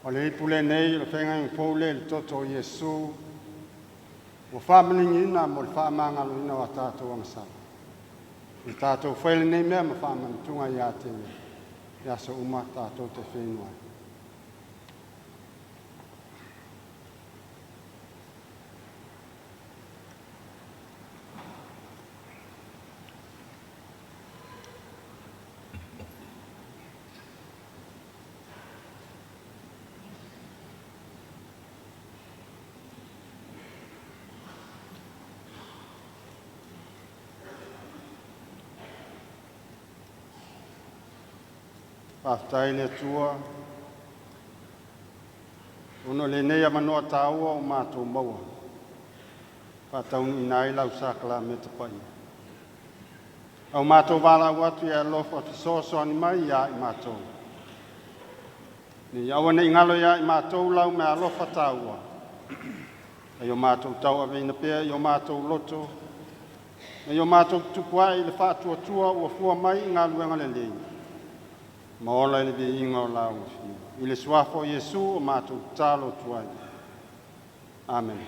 O le ipu lenei o le feagaiga fou lea i le toto o Iesu ua faamaligiina mo le faamagaloina o a tatou agasala. Ia tatou faia lenei mea ma faamanatuga ia te ia i aso uma tatou te feinu ai. Faafetai i le Atua ona o lenei avanoa taua ua matou maua e faataunuuina ai lau Sakalameta Paia. A ua matou valaau atu ia e alofa fesoasoani mai ia i matou, ina ia aua ne i galo ia i matou lau meaalofa taua, a ia matou tauaveina pea i o matou loto ma i o matou tupu ae i le faatuatua ua fua mai i galuega lelei ma ola i le viiga o lau Afio. I le Suafa o Iesu o matou tatalo atu ai. Amene.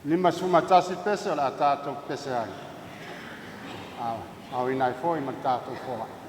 51 pese o le a tatou pese ai, aoina ai foi ma le tatou folai.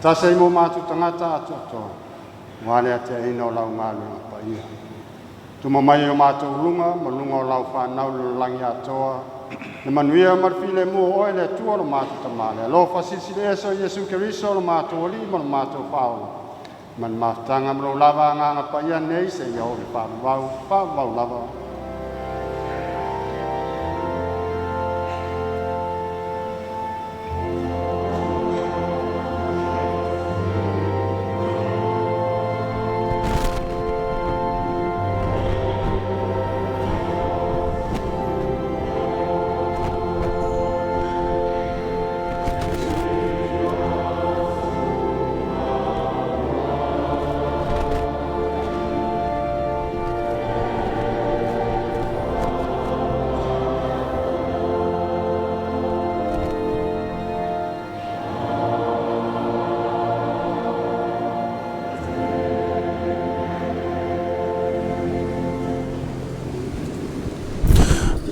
Faatasi ai ma o matou tagata atoatoa, aua le atiaeina o lau galuega paia. Tuma mai i o matou luga ma luga o lau fanau i le lalolagi atoa, le manuia ma le filemu o oe le Atua lo matou Tama, le alofa silisili ese o Iesu Keriso lo matou Alii ma lo matou Faaola, ma le mafutaga ma lou lava Agaga Paia nei seia oo i le faavavau, faavavau lava.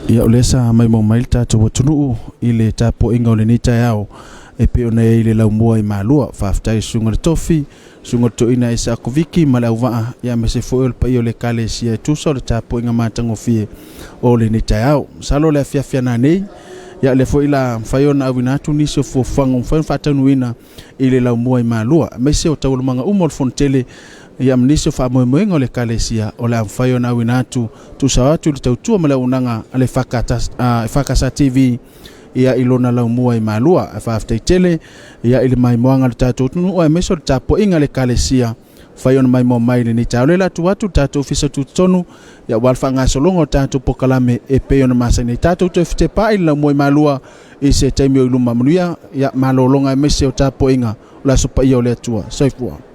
Ia, o lea sa maimoa mai le tatou atunuu i le tapuaiga o lenei taeao e pei ona i ai le laumua i Malua. Faafetai i le susuga i le Tofi, susuga i le Toeaina Esa Akoviki ma le auvaa, ia aemaise foi o le paia o le Ekalesia e tusa o le tapuaiga matagofie o lenei taeao. Masalo o le afiafi a nanei, ia lea foi la mafai ona auina atu nisi o fuafuaga ua mafai ona faataunuuina i le laumua i Malua, aemaise o taualumaga uma o le Fonotele, ia ma nisi o faamoemoega o le Ekalesia o le a mafai ona auina atu tusa atu i le tautua ma le auaunaga a le EFKS TV ia i lona laumua i Malua. Ae faafetai tele ia i le maimoaga a le tatou atunuu aemaise o le tapuaiga a le Ekalesia fai ona maimoa mai i lenei taeao. O lea o le a tuu atu le tatou ofisa tutotonu ia aua le faagasologa o tatou polokalame e pei ona masani ai. Tatou toe fetepaai i le laumua i Malua i se taimi o i luma. Manuia ia malologa aemaise o tapuaiga o le aso paia o le Atua. Soifua.